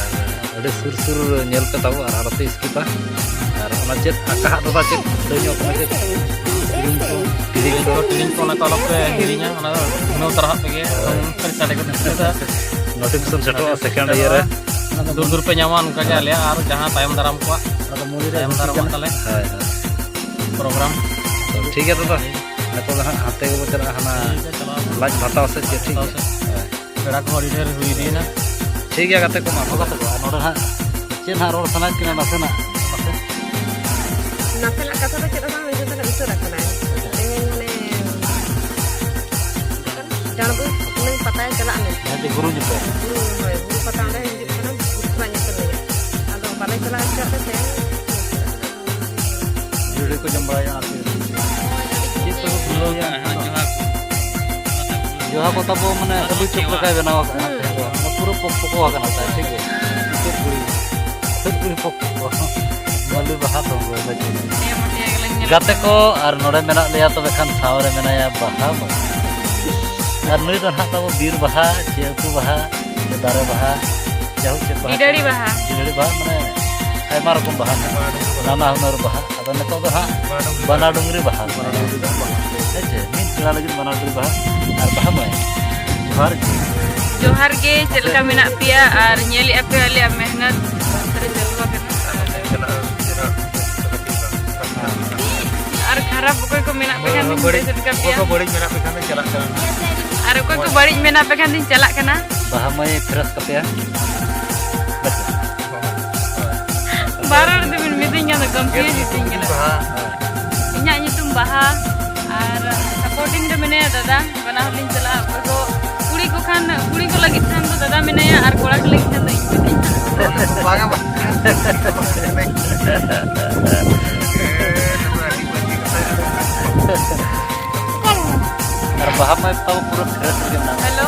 ᱟᱨ ᱟᱹᱰᱤ ᱥᱩᱨ ᱥᱩᱨ ᱧᱮᱞ ᱯᱮ ᱛᱟᱵᱚ ᱟᱨ ᱟᱞᱚᱯᱮ ᱥᱠᱤᱯᱟ᱾ ᱟᱨ ᱚᱱᱟ ᱪᱮᱫ ᱟᱠᱟᱦᱟᱜ ᱫᱚ ᱪᱮᱫ ᱞᱟᱹᱭ ᱧᱚᱜ ᱠᱟᱱᱟ ᱪᱮᱫ? ᱛᱤᱨᱤᱧ ᱠᱚ, ᱛᱤᱨᱤᱧ ᱠᱚ ᱟᱞᱚᱯᱮ ᱦᱤᱲᱤᱧᱟ, ᱚᱱᱟ ᱫᱚ ᱩᱛᱱᱟᱹᱣ ᱛᱟᱨᱟ ᱦᱟᱜ ᱯᱮᱜᱮ᱾ ᱮᱠᱫᱚᱢ ᱥᱟᱰᱮ ᱠᱚ ᱴᱷᱤᱠ ᱠᱟᱫᱟ᱾ ᱱᱳᱴᱤᱯᱷᱤᱠᱮᱥᱚᱱ ᱥᱮᱴᱮᱨᱚᱜᱼᱟ ᱥᱮᱠᱮᱱᱰ ᱤᱭᱟᱹ ᱨᱮ᱾ ᱫᱩᱨ ᱫᱩᱨ ᱯᱮ ᱧᱟᱢᱟ, ᱚᱱᱠᱟ ᱜᱮ ᱟᱞᱮᱭᱟᱜ ᱟᱨ ᱡᱟᱦᱟᱸ ᱛᱟᱭᱚᱢ ᱫᱟᱨᱟᱢ ᱠᱚᱣᱟᱜ, ᱚᱱᱟ ᱫᱚ ᱢᱚᱱᱮ ᱨᱮ ᱛᱟᱭᱚᱢ ᱫᱟᱨᱟᱢᱚᱜ ᱛᱟᱞᱮ ᱦᱳᱭ, ᱦᱳᱭ᱾ ᱯᱨᱳᱜᱨᱟᱢ᱾ ᱛᱚ ᱴᱷᱤᱠ ᱜᱮᱭᱟ ᱫᱟᱫᱟ, ᱱᱤᱛᱚᱜ ᱫᱚ ᱦᱟᱸᱜ ᱦᱟᱱᱛᱮ ᱜᱮᱵᱚ ᱪᱟᱞᱟᱜᱼᱟ, ᱦᱟᱱᱟ ᱴᱷᱤᱠ ᱜᱮᱭᱟ, ᱪᱟᱞᱟᱣ ᱞᱟᱡ ᱵᱷᱟᱛᱟᱣ ᱥᱮᱫ ᱜᱮ, ᱴᱷᱤᱠ ᱜᱮᱭᱟ? ᱦᱳᱭ᱾ ᱯᱮᱲᱟ ᱠᱚᱦᱚᱸ ᱟᱹᱰᱤ ᱰᱷᱮᱨ ᱦᱩᱭ ᱤᱫᱤᱭᱮᱱᱟ᱾ ᱴᱷᱤᱠ ᱜᱮᱭᱟ ᱜᱟᱛᱮ ᱠᱚ, ᱢᱟ ᱛᱚᱵᱮ᱾ ᱜᱟᱛᱮ ᱠᱚ, ᱟᱨ ᱱᱚᱰᱮ ᱦᱟᱸᱜ ᱪᱮᱫ ᱦᱟᱸᱜ ᱨᱚᱲ ᱥᱟᱱᱟᱭᱮᱫ ᱠᱤᱱᱟ ᱱᱟᱥᱮᱱᱟᱜ? ᱱᱟᱥᱮ᱾ ᱱᱟᱥᱮᱱᱟᱜ ᱠᱟᱛᱷᱟ ᱫᱚ ᱪᱮᱫ ᱦᱚᱸ ᱵᱟᱝ, ᱱᱤᱛᱚᱜ ᱫᱚ ᱩᱥᱟᱹᱨᱟ ᱠᱟᱱᱟᱭ᱾ ᱛᱮᱦᱮᱧ ᱢᱟᱱᱮ ᱰᱟᱸᱰᱵᱳ ᱦᱩᱱᱟᱹᱝ ᱯᱟᱛᱟᱭ ᱪᱟᱞᱟᱜ ᱢᱮᱱᱛᱮ᱾ ᱦᱮᱸ, ᱪᱮᱫ ᱵᱩᱨᱩ ᱧᱮᱯᱮᱞ? ᱵᱩᱨᱩ, ᱦᱳᱭ, ᱵᱩᱨᱩ ᱯᱟᱛᱟ ᱚᱸᱰᱮ ᱦᱤᱡᱩᱜ ᱠᱟᱱᱟ, ᱵᱩᱨᱩ ᱯᱟᱛᱟ ᱧᱮᱯᱮᱞ ᱞᱟᱹᱜᱤᱫ᱾ ᱟᱫᱚ ᱵᱟᱞᱮ ᱪᱟᱞᱟᱣ ᱦᱚᱪᱚᱣᱟᱜ ᱯᱮ ᱛᱮ᱾ ᱵᱷᱤᱲ ᱨᱮᱠᱚ ᱡᱚᱢ ᱵᱟᱲᱟᱭᱟ ᱟᱨᱠᱤ᱾ ᱪᱮᱫ ᱛᱮᱠᱚ ᱠᱷᱩᱞᱟᱹᱣ ᱜᱮᱭᱟ? ᱦᱮᱸ, ᱡᱚᱦᱟ ᱠᱚ᱾ ᱡᱚᱦᱟ ᱠᱚ ᱛᱟᱵᱚ ᱢᱟᱱᱮ ᱟᱹᱞᱩ ᱪᱚᱯ ᱞᱮᱠᱟᱭ ᱵᱮᱱᱟᱣ ᱟᱠᱟᱫᱼᱟ᱾ ᱦᱩᱸ᱾ ᱚᱱᱟ ᱯᱩᱨᱟᱹ ᱯᱚᱠ ᱯᱚᱠᱚ ᱟᱠᱟᱱᱟ ᱛᱟᱭ, ᱴᱷᱤᱠ ᱜᱮᱭᱟ᱾ ᱪᱮᱫ ᱠᱩᱲᱤ, ᱪᱮᱫ ᱠᱩᱲᱤ ᱯᱚᱠ ᱯᱚᱠᱚ᱾ ᱢᱟᱹᱞᱩ ᱵᱟᱦᱟ ᱫᱚ ᱵᱟᱹᱭ ᱵᱟᱹᱭ ᱛᱮ᱾ ᱜᱟᱛᱮ ᱠᱚ, ᱟᱨ ᱱᱚᱰᱮ ᱢᱮᱱᱟᱜ ᱞᱮᱭᱟ, ᱛᱚᱵᱮ ᱠᱷᱟᱱ ᱥᱟᱶ ᱨᱮ ᱢᱮᱱᱟᱭᱟ ᱵᱟᱦᱟ ᱵᱟᱹᱵᱩ᱾ ᱟᱨ ᱱᱩᱭ ᱫᱚ ᱱᱟᱦᱟᱜ ᱛᱟᱵᱚ ᱵᱤᱨ ᱵᱟᱦᱟ, ᱪᱮ ᱩᱛᱩ ᱵᱟᱦᱟ, ᱪᱮ ᱫᱟᱨᱮ ᱵᱟᱦᱟ, ᱡᱟᱭᱦᱳᱠ ᱪᱮᱫ ᱵᱟᱦᱟ ᱵᱤᱰᱟᱹᱲᱤ ᱵᱟᱦᱟ᱾ ᱵᱤᱰᱟᱹᱲᱤ ᱵᱟᱦᱟ, ᱢᱟᱱᱮ ᱟᱭᱢᱟ ᱨᱚᱠᱚᱢ ᱵᱟᱦᱟ ᱢᱮᱱᱟᱜᱼᱟ, ᱱᱟᱱᱟ ᱦᱩᱱᱟᱹᱨ ᱵᱟᱦᱟ᱾ ᱟᱫᱚ ᱱᱤᱛᱚᱜ ᱫᱚ ᱦᱟᱸᱜ ᱵᱟᱱᱟ ᱰᱩᱝᱨᱤ ᱵᱟᱦᱟ᱾ ᱦᱮᱸ ᱪᱮ? ᱢᱤᱫ ᱵᱮᱲᱟ ᱞᱟᱹᱜᱤᱫ ᱵᱟᱱᱟ ᱰᱩᱝᱨᱤ ᱵᱟᱦᱟ᱾ ᱟᱨ ᱵᱟᱦᱟ ᱢᱟᱹᱭ, ᱡᱚᱦᱟᱨ ᱜᱮ᱾ ᱡᱚᱦᱟᱨ ᱜᱮ, ᱪᱮᱫ ᱞᱮᱠᱟ ᱢᱮᱱᱟᱜ ᱯᱮᱭᱟ? ᱟᱨ ᱧᱮᱞᱮᱫᱼᱟ ᱯᱮ ᱟᱞᱮᱭᱟᱜ ᱢᱮᱦᱱᱚᱛ ᱨᱮ ᱪᱟᱹᱞᱩ ᱟᱠᱟᱱᱟ᱾ ᱟᱨ ᱠᱷᱟᱨᱟᱯ ᱚᱠᱚᱭ ᱠᱚ ᱢᱮᱱᱟᱜ ᱯᱮ ᱠᱷᱟᱱ ᱫᱚᱧ ᱵᱟᱹᱲᱤᱡ, ᱪᱮᱫ ᱞᱮᱠᱟ ᱯᱮᱭᱟ? ᱚᱠᱚᱭ ᱠᱚ ᱵᱟᱹᱲᱤᱡ ᱢᱮᱱᱟᱜ ᱯᱮ ᱠᱷᱟᱱ ᱫᱚ ᱪᱟᱞᱟᱜ ᱠᱟᱱᱟ᱾ ᱟᱨ ᱚᱠᱚᱭ ᱠᱚ ᱵᱟᱹᱲᱤᱡ ᱢᱮᱱᱟᱜ ᱯᱮ ᱠᱷᱟᱱ ᱫᱚᱧ ᱪᱟᱞᱟᱜ ᱠᱟᱱᱟ᱾ ᱵᱟᱦᱟ ᱢᱟᱹᱭ ᱯᱷᱮᱨᱟᱥ ᱠᱟᱯᱮᱭᱟ᱾ ᱵᱟᱨ ᱦᱚᱲ ᱫᱚᱵᱤᱱ ᱢᱤᱫᱟᱹᱧ ᱠᱟᱱᱟ, confuse ᱤᱧ ᱠᱟᱱᱟ᱾ ᱤᱧᱟᱹᱜ ᱧᱩᱛᱩᱢ ᱵᱟᱦᱟ, ᱟᱨ supporting ᱨᱮ ᱢᱮᱱᱟᱭᱟ ᱫᱟᱫᱟ, ᱵᱟᱱᱟ ᱦᱚᱲ ᱞᱤᱧ ᱪᱟᱞᱟᱜᱼᱟ᱾ ᱚᱠᱚᱭ ᱠᱚ ᱠᱩᱲᱤ ᱠᱚ ᱠᱷᱟᱱ, ᱠᱩᱲᱤ ᱠᱚ ᱞᱟᱹᱜᱤᱫ ᱠᱷᱟᱱ ᱫᱚ ᱫᱟᱫᱟ ᱢᱮᱱᱟᱭᱟ, ᱟᱨ ᱠᱚᱲᱟ ᱠᱚ ᱞᱟᱹᱜᱤᱫ ᱠᱷᱟᱱ ᱫᱚ ᱤᱧ ᱢᱮᱱᱟᱹᱧᱟ᱾ ᱵᱟᱝᱟ, ᱵᱟᱝ᱾ ᱟᱨ ᱵᱟᱦᱟ ᱢᱟ ᱛᱟᱵᱚ ᱯᱩᱨᱟᱹ fresh ᱨᱮᱜᱮ ᱢᱮᱱᱟᱜᱼᱟ᱾ Hello᱾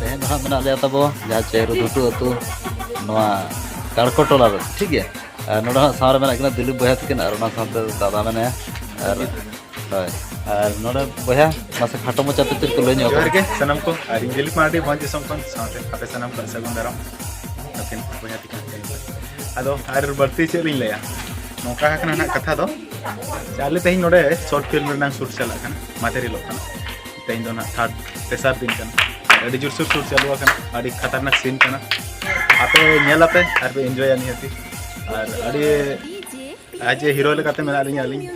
ᱛᱮᱦᱮᱧ ᱫᱚ ᱦᱟᱸᱜ ᱢᱮᱱᱟᱜ ᱞᱮᱭᱟ ᱛᱟᱵᱚ ᱡᱟᱦᱟᱸ ᱪᱮ ᱨᱩᱫᱷᱩᱴᱩ ᱟᱹᱛᱩ, ᱱᱚᱣᱟ ᱠᱟᱲᱠᱚ ᱴᱚᱞᱟ ᱨᱮ, ᱴᱷᱤᱠ ᱜᱮᱭᱟ᱾ ᱟᱨ ᱱᱚᱰᱮ ᱦᱟᱸᱜ ᱥᱟᱶ ᱨᱮ ᱢᱮᱱᱟᱜ ᱠᱤᱱᱟ ᱫᱤᱞᱤᱯ ᱵᱚᱭᱦᱟ ᱛᱟᱹᱠᱤᱱ, ᱟᱨ ᱚᱱᱟ ᱥᱟᱶᱛᱮ ᱫᱟᱫᱟ ᱢᱮᱱᱟᱭᱟ᱾ ᱟᱨ ᱦᱳᱭ, ᱟᱨ ᱱᱚᱰᱮ ᱵᱚᱭᱦᱟ ᱢᱟᱥᱮ ᱠᱷᱟᱴᱚ ᱢᱟᱪᱷᱟ ᱛᱮ ᱪᱮᱫ ᱠᱚ ᱞᱟᱹᱭ ᱧᱚᱜ ᱡᱚᱦᱟᱨ ᱠᱟᱱᱟ? ᱜᱮ ᱥᱟᱱᱟᱢ ᱠᱚ, ᱟᱨ ᱤᱧ ᱫᱤᱞᱤᱯ ᱢᱟᱨᱰᱤ ᱵᱷᱚᱸᱡᱽ ᱫᱤᱥᱚᱢ ᱠᱷᱚᱱ, ᱥᱟᱶᱛᱮ ᱟᱯᱮ ᱥᱟᱱᱟᱢ ᱠᱚ ᱥᱟᱹᱜᱩᱱ ᱫᱟᱨᱟᱢ᱾ ᱟᱹᱠᱤᱱ ᱵᱚᱭᱦᱟ ᱛᱟᱹᱠᱤᱱ᱾ ᱟᱫᱚ ᱟᱨ ᱵᱟᱹᱲᱛᱤ ᱪᱮᱫ ᱞᱤᱧ ᱞᱟᱹᱭᱟ, ᱱᱚᱝᱠᱟ ᱟᱠᱟᱱᱟ ᱱᱟᱦᱟᱜ ᱠᱟᱛᱷᱟ ᱫᱚ, ᱟᱞᱮ ᱛᱮᱦᱮᱧ ᱱᱚᱰᱮ short film ᱨᱮᱱᱟᱜ shoot ᱪᱟᱞᱟᱜ ᱠᱟᱱᱟ, ᱢᱟᱫᱷᱮᱨ ᱦᱤᱞᱳᱜ ᱠᱟᱱᱟ᱾ ᱛᱮᱦᱮᱧ ᱫᱚ ᱱᱟᱦᱟᱜ third, ᱛᱮᱥᱟᱨ ᱫᱤᱱ ᱠᱟᱱᱟ᱾ ᱟᱹᱰᱤ ᱡᱳᱨᱥᱳᱨ shoot ᱪᱟᱹᱞᱩ ᱟᱠᱟᱱᱟ, ᱟᱹᱰᱤ ᱠᱷᱟᱛᱟᱨᱱᱟᱠ scene ᱠᱟᱱᱟ᱾ ᱟᱯᱮ ᱧᱮᱞ ᱟᱯᱮ ᱟᱨ ᱯᱮ enjoyᱟ ᱱᱤᱦᱟᱹᱛᱤ᱾ ᱟᱨ ᱟᱹᱰᱤ ᱟᱡ ᱮ ᱦᱤᱨᱳ ᱞᱮᱠᱟᱛᱮ ᱢᱮᱱᱟᱜ ᱞᱤᱧᱟ ᱟᱹᱞᱤᱧ,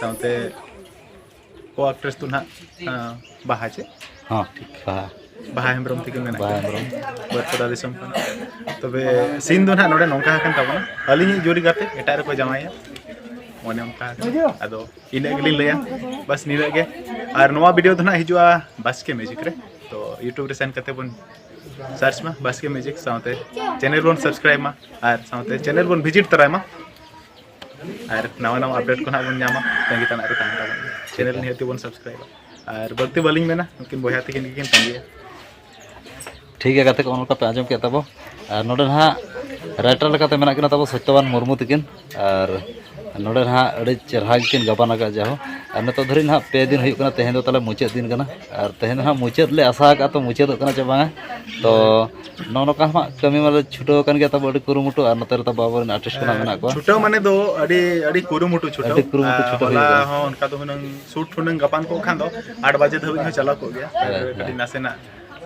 ᱥᱟᱶᱛᱮ ᱠᱳ ᱟᱠᱴᱨᱮᱥ ᱫᱚ ᱱᱟᱦᱟᱜ, ᱟᱸ, ᱵᱟᱦᱟ ᱪᱮ? ᱦᱚᱸ, ᱵᱟᱦᱟ᱾ ᱵᱟᱦᱟ ᱦᱮᱢᱵᱨᱚᱢ ᱛᱤᱠᱤᱱ ᱢᱮᱱᱟᱜ ᱵᱟᱦᱟ ᱠᱤᱱᱟ᱾ ᱦᱮᱢᱵᱨᱚᱢ᱾ ᱵᱟᱹᱨᱯᱟᱫᱟ ᱫᱤᱥᱚᱢ ᱠᱷᱚᱱᱟᱜ᱾ ᱛᱚᱵᱮ ᱥᱤᱱ ᱫᱚ ᱱᱟᱦᱟᱜ ᱱᱚᱰᱮ ᱱᱚᱝᱠᱟ ᱟᱠᱟᱱ ᱛᱟᱵᱚᱱᱟ, ᱟᱹᱞᱤᱧᱤᱡ ᱡᱩᱨᱤ ᱜᱟᱛᱮ ᱮᱴᱟᱜ ᱨᱮᱠᱚ ᱡᱟᱶᱟᱭᱟ, ᱚᱱᱮ ᱚᱱᱠᱟ ᱟᱠᱟᱱᱟ᱾ ᱟᱫᱚ ᱤᱱᱟᱹᱜ ᱜᱮᱞᱤᱧ ᱞᱟᱹᱭᱟ, ᱵᱟᱥ ᱱᱤᱱᱟᱹᱜ ᱜᱮ᱾ ᱟᱨ ᱱᱚᱣᱟ ᱵᱷᱤᱰᱤᱭᱳ ᱫᱚ ᱱᱟᱦᱟᱜ ᱦᱤᱡᱩᱜᱼᱟ ᱵᱟᱥᱠᱮ ᱢᱤᱭᱩᱡᱤᱠ ᱨᱮ, ᱛᱚ YouTube ᱨᱮ ᱥᱮᱱ ᱠᱟᱛᱮ ᱵᱚᱱ ᱥᱟᱨᱪ ᱢᱟ ᱵᱟᱥᱠᱮ ᱢᱤᱭᱩᱡᱤᱠ, ᱥᱟᱶᱛᱮ ᱪᱮᱱᱮᱞ ᱵᱚᱱ ᱥᱟᱵᱥᱠᱨᱟᱭᱤᱵ ᱢᱟ ᱟᱨ ᱥᱟᱶᱛᱮ ᱪᱮᱱᱮᱞ ᱵᱚᱱ ᱵᱷᱤᱡᱤᱴ ᱛᱚᱨᱟᱭ ᱢᱟ᱾ ᱟᱨ ᱱᱟᱣᱟ ᱱᱟᱣᱟ ᱟᱯᱰᱮᱴ ᱠᱚ ᱱᱟᱦᱟᱜ ᱵᱚᱱ ᱧᱟᱢᱟ, ᱛᱟᱺᱜᱤ ᱛᱟᱲᱟᱜ ᱨᱮ ᱛᱟᱦᱮᱱ ᱛᱟᱵᱚᱱ᱾ ᱪᱮᱱᱮᱞ ᱱᱤᱦᱟᱹᱛᱤ ᱵᱚᱱ ᱥᱟᱵᱥᱠᱨᱟᱭᱤᱵᱟ᱾ ᱟᱨ ᱵᱟᱹᱲᱛᱤ ᱵᱟᱹᱞᱤᱧ ᱢᱮᱱᱟ, ᱩᱱᱠᱤᱱ ᱵᱚᱭᱦᱟ ᱛᱟᱹᱠᱤᱱ ᱜᱮᱠᱤᱱ ᱛᱟᱺᱜᱤᱭᱟ᱾ ᱴᱷᱤᱠ ᱜᱮᱭᱟ ᱜᱟᱛᱮ ᱠᱚ, ᱚᱱᱠᱟ ᱯᱮ ᱟᱸᱡᱚᱢ ᱠᱮᱫ ᱛᱟᱵᱚ᱾ ᱟᱨ ᱱᱚᱰᱮ ᱱᱟᱦᱟᱜ ᱨᱟᱭᱴᱟᱨ ᱞᱮᱠᱟᱛᱮ ᱢᱮᱱᱟᱜ ᱠᱤᱱᱟ ᱛᱟᱵᱚ ᱥᱚᱛᱭᱚᱵᱟᱱ ᱢᱩᱨᱢᱩ ᱛᱟᱹᱠᱤᱱ᱾ ᱟᱨ ᱱᱚᱰᱮ ᱱᱟᱦᱟᱜ ᱟᱹᱰᱤ ᱪᱮᱦᱨᱟ ᱜᱮᱠᱤᱱ ᱜᱟᱵᱟᱱ ᱟᱠᱟᱫ ᱡᱟᱦᱳ᱾ ᱟᱨ ᱱᱤᱛᱚᱜ ᱫᱷᱟᱹᱨᱤᱡ ᱱᱟᱦᱟᱜ ᱯᱮ ᱫᱤᱱ ᱦᱩᱭᱩᱜ ᱠᱟᱱᱟ, ᱛᱮᱦᱮᱧ ᱫᱚ ᱛᱟᱞᱮ ᱢᱩᱪᱟᱹᱫ ᱫᱤᱱ ᱠᱟᱱᱟ᱾ ᱟᱨ ᱛᱮᱦᱮᱧ ᱫᱚ ᱱᱟᱦᱟᱜ ᱢᱩᱪᱟᱹᱫ ᱞᱮ ᱟᱥᱟ ᱟᱠᱟᱫᱼᱟ, ᱛᱚ ᱢᱩᱪᱟᱹᱫᱚᱜ ᱠᱟᱱᱟ ᱪᱮ ᱵᱟᱝᱟ? ᱛᱚ ᱱᱚᱜᱼᱚ ᱱᱚᱝᱠᱟ ᱦᱟᱸᱜ ᱠᱟᱹᱢᱤ ᱢᱟᱞᱮ ᱪᱷᱩᱴᱟᱹᱣ ᱟᱠᱟᱱ ᱜᱮᱭᱟ ᱛᱟᱵᱚ ᱟᱹᱰᱤ ᱠᱩᱨᱩᱢᱩᱴᱩ᱾ ᱟᱨ ᱱᱚᱛᱮ ᱨᱮ ᱛᱟᱵᱚ ᱟᱵᱚᱨᱮᱱ ᱟᱨᱴᱤᱥᱴ ᱠᱚ ᱱᱟᱦᱟᱜ ᱢᱮᱱᱟᱜ ᱠᱚᱣᱟ᱾ ᱪᱷᱩᱴᱟᱹᱣ ᱢᱟᱱᱮ ᱫᱚ ᱟᱹᱰᱤ, ᱟᱹᱰᱤ ᱠᱩᱨᱩᱢᱩᱴᱩ ᱪᱷᱩᱴᱟᱹᱣ᱾ ᱟᱹᱰᱤ ᱠᱩᱨᱩᱢᱩᱴᱩ ᱟᱨ ᱪᱷᱩᱴᱟᱹᱣ ᱦᱚᱞᱟ ᱦᱩᱭ ᱠᱟᱱᱟ᱾ ᱦᱚᱸ ᱚᱱᱠᱟ ᱫᱚ ᱦᱩᱱᱟᱹᱝ ᱥᱩᱴ ᱦᱩᱱᱟᱹᱝ ᱜᱟᱯᱟᱱ ᱠᱚᱜ ᱠᱷᱟᱱ ᱫᱚ ᱟᱴ ᱵᱟᱡᱮ ᱫᱷᱟᱹᱵᱤᱡ ᱦᱚᱸ ᱪᱟᱞᱟᱣ ᱠᱚᱜ ᱜᱮᱭᱟ᱾ ᱦᱮᱸ, ᱟᱨ ᱦᱮᱸ᱾ ᱠᱟᱹᱴᱤᱡ ᱱᱟᱥᱮᱱᱟᱜ,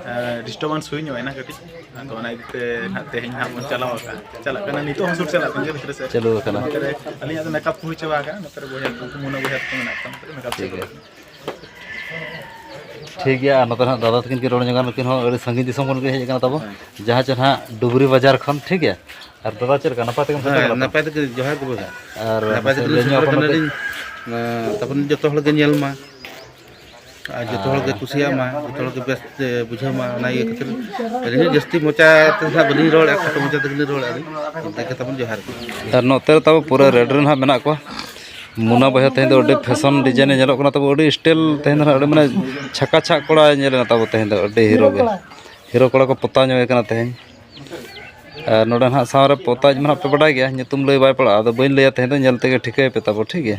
ᱮ, ᱰᱤᱥᱴᱟᱨᱵᱮᱱᱥ ᱦᱩᱭ ᱧᱚᱜ ᱮᱱᱟ ᱠᱟᱹᱴᱤᱡ᱾ ᱟᱫᱚ ᱚᱱᱟ ᱤᱫᱤ ᱛᱮ ᱱᱟᱦᱟᱜ ᱛᱮᱦᱮᱧ ᱱᱟᱦᱟᱜ ᱵᱚᱱ ᱪᱟᱞᱟᱣ ᱟᱠᱟᱱᱟ᱾ ᱪᱟᱞᱟᱜ ᱠᱟᱱᱟ, ᱱᱤᱛᱚᱜ ᱦᱚᱸ ᱥᱩᱴ ᱪᱟᱞᱟᱜ ᱠᱟᱱ ᱜᱮᱭᱟ ᱵᱷᱤᱛᱨᱤ ᱥᱮᱫ᱾ ᱪᱟᱹᱞᱩ ᱟᱠᱟᱱᱟ᱾ ᱱᱚᱛᱮ ᱨᱮ ᱟᱹᱞᱤᱧᱟᱜ ᱫᱚ ᱢᱮᱠᱟᱯ ᱠᱚ ᱦᱩᱭ ᱪᱟᱵᱟ ᱟᱠᱟᱱᱟ᱾ ᱱᱚᱛᱮ ᱨᱮ ᱵᱚᱭᱦᱟ ᱠᱚ, ᱢᱩᱱᱟ ᱵᱚᱭᱦᱟ ᱛᱟᱠᱚ ᱢᱮᱱᱟᱜ ᱠᱚᱣᱟ, ᱱᱚᱛᱮ ᱨᱮ ᱢᱮᱠᱟᱯ ᱴᱷᱤᱠ ᱪᱟᱵᱟ ᱜᱮᱭᱟ᱾ ᱟᱠᱟᱱᱟ᱾ ᱴᱷᱤᱠ ᱜᱮᱭᱟ, ᱟᱨ ᱱᱚᱛᱮ ᱱᱟᱦᱟᱜ ᱫᱟᱫᱟ ᱛᱟᱹᱠᱤᱱ ᱠᱤᱱ ᱨᱚᱲ ᱧᱚᱜᱟ, ᱱᱩᱠᱤᱱ ᱦᱚᱸ ᱟᱹᱰᱤ ᱥᱟᱺᱜᱤᱧ ᱫᱤᱥᱚᱢ ᱠᱷᱚᱱ ᱠᱤᱱ ᱦᱮᱡ ᱟᱠᱟᱱᱟ ᱛᱟᱵᱚ, ᱦᱮᱸ᱾ ᱡᱟᱦᱟᱸ ᱪᱮ ᱱᱟᱦᱟᱜ ᱰᱩᱵᱽᱨᱤ ᱵᱟᱡᱟᱨ ᱠᱷᱚᱱ, ᱴᱷᱤᱠ ᱜᱮᱭᱟ᱾ ᱟᱨ ᱫᱟᱫᱟ, ᱪᱮᱫ ᱞᱮᱠᱟ, ᱱᱟᱯᱟᱭ ᱛᱮᱜᱮᱢ ᱥᱮᱴᱮᱨ ᱦᱮᱸ, ᱠᱟᱱᱟ ᱛᱚ? ᱱᱟᱯᱟᱭ ᱛᱮᱜᱮ, ᱡᱚᱦᱟᱨ ᱜᱮ ᱵᱚᱭᱦᱟ᱾ ᱟᱨ ᱱᱟᱯᱟᱭ ᱢᱟᱥᱮ ᱛᱮᱜᱮ ᱞᱟᱹᱭ ᱧᱚᱜ ᱥᱮᱴᱮᱨ ᱟᱠᱚ ᱢᱮ ᱠᱟᱱᱟ ᱠᱟᱹᱡ᱾ ᱞᱤᱧ, ᱮᱸ, ᱛᱟᱵᱚᱱ ᱡᱚᱛᱚ ᱦᱚᱲ ᱜᱮ ᱧᱮᱞ ᱢᱟ᱾ ᱟᱨ ᱡᱚᱛᱚ ᱦᱚᱲ ᱜᱮ ᱟᱨ ᱠᱩᱥᱤᱭᱟᱜ ᱢᱟ, ᱡᱚᱛᱚ ᱦᱚᱲ ᱜᱮ ᱵᱮᱥ ᱛᱮ ᱵᱩᱡᱷᱟᱹᱣ ᱢᱟ, ᱚᱱᱟ ᱤᱭᱟᱹ ᱠᱷᱟᱹᱛᱤᱨ ᱟᱹᱞᱤᱧ ᱦᱚᱸ ᱡᱟᱹᱥᱛᱤ ᱢᱚᱪᱟ ᱛᱮ ᱱᱟᱦᱟᱜ ᱵᱟᱹᱞᱤᱧ ᱨᱚᱲᱮᱫᱼᱟ, ᱠᱷᱟᱴᱚ ᱢᱚᱪᱟ ᱛᱮᱜᱮᱞᱤᱧ ᱨᱚᱲᱮᱫᱼᱟ ᱞᱤᱧ᱾ ᱤᱱᱠᱟᱹ ᱜᱮ ᱛᱟᱵᱚᱱ ᱡᱚᱦᱟᱨ ᱜᱮ᱾ ᱟᱨ ᱱᱚᱛᱮ ᱨᱮ ᱛᱟᱵᱚ ᱯᱩᱨᱟᱹ ᱨᱮᱰ ᱨᱮ ᱱᱟᱦᱟᱜ ᱢᱮᱱᱟᱜ ᱠᱚᱣᱟ᱾ ᱢᱩᱱᱟ ᱵᱚᱭᱦᱟ ᱛᱮᱦᱮᱧ ᱫᱚ ᱟᱹᱰᱤ ᱯᱷᱮᱥᱚᱱ ᱰᱤᱡᱟᱭᱤᱱ ᱮ ᱧᱮᱞᱚᱜ ᱠᱟᱱᱟ ᱛᱟᱵᱚ, ᱟᱹᱰᱤ ᱥᱴᱟᱭᱤᱞ ᱛᱮᱦᱮᱧ ᱫᱚ ᱱᱟᱦᱟᱜ ᱟᱹᱰᱤ ᱢᱟᱱᱮ ᱪᱷᱟᱠᱟ ᱪᱷᱟᱠ ᱠᱚᱲᱟᱭ ᱧᱮᱞ ᱮᱱᱟ ᱛᱟᱵᱚ ᱛᱮᱦᱮᱧ ᱫᱚ, ᱟᱹᱰᱤ ᱦᱤᱨᱳ ᱜᱮ᱾ ᱦᱤᱨᱳ ᱠᱚᱲᱟ ᱠᱚ ᱯᱚᱛᱟᱣ ᱧᱚᱜ ᱮ ᱠᱟᱱᱟ ᱛᱮᱦᱮᱧ᱾ ᱟᱨ ᱱᱚᱰᱮ ᱱᱟᱦᱟᱜ ᱥᱟᱶ ᱨᱮ ᱯᱚᱛᱟᱣᱤᱡ ᱢᱟ ᱱᱟᱦᱟᱜ ᱯᱮ ᱵᱟᱰᱟᱭ ᱜᱮᱭᱟ, ᱧᱩᱛᱩᱢ ᱞᱟᱹᱭ ᱵᱟᱭ ᱯᱟᱲᱟᱜᱼᱟ, ᱟᱫᱚ ᱵᱟᱹᱧ ᱞᱟᱹᱭᱟ ᱛᱮᱦᱮᱧ ᱫᱚ, ᱧᱮᱞ ᱛᱮᱜᱮ ᱴᱷᱤᱠᱟᱹᱭ ᱯᱮ ᱛᱟᱵᱚ, ᱴᱷᱤᱠ ᱜᱮᱭᱟ?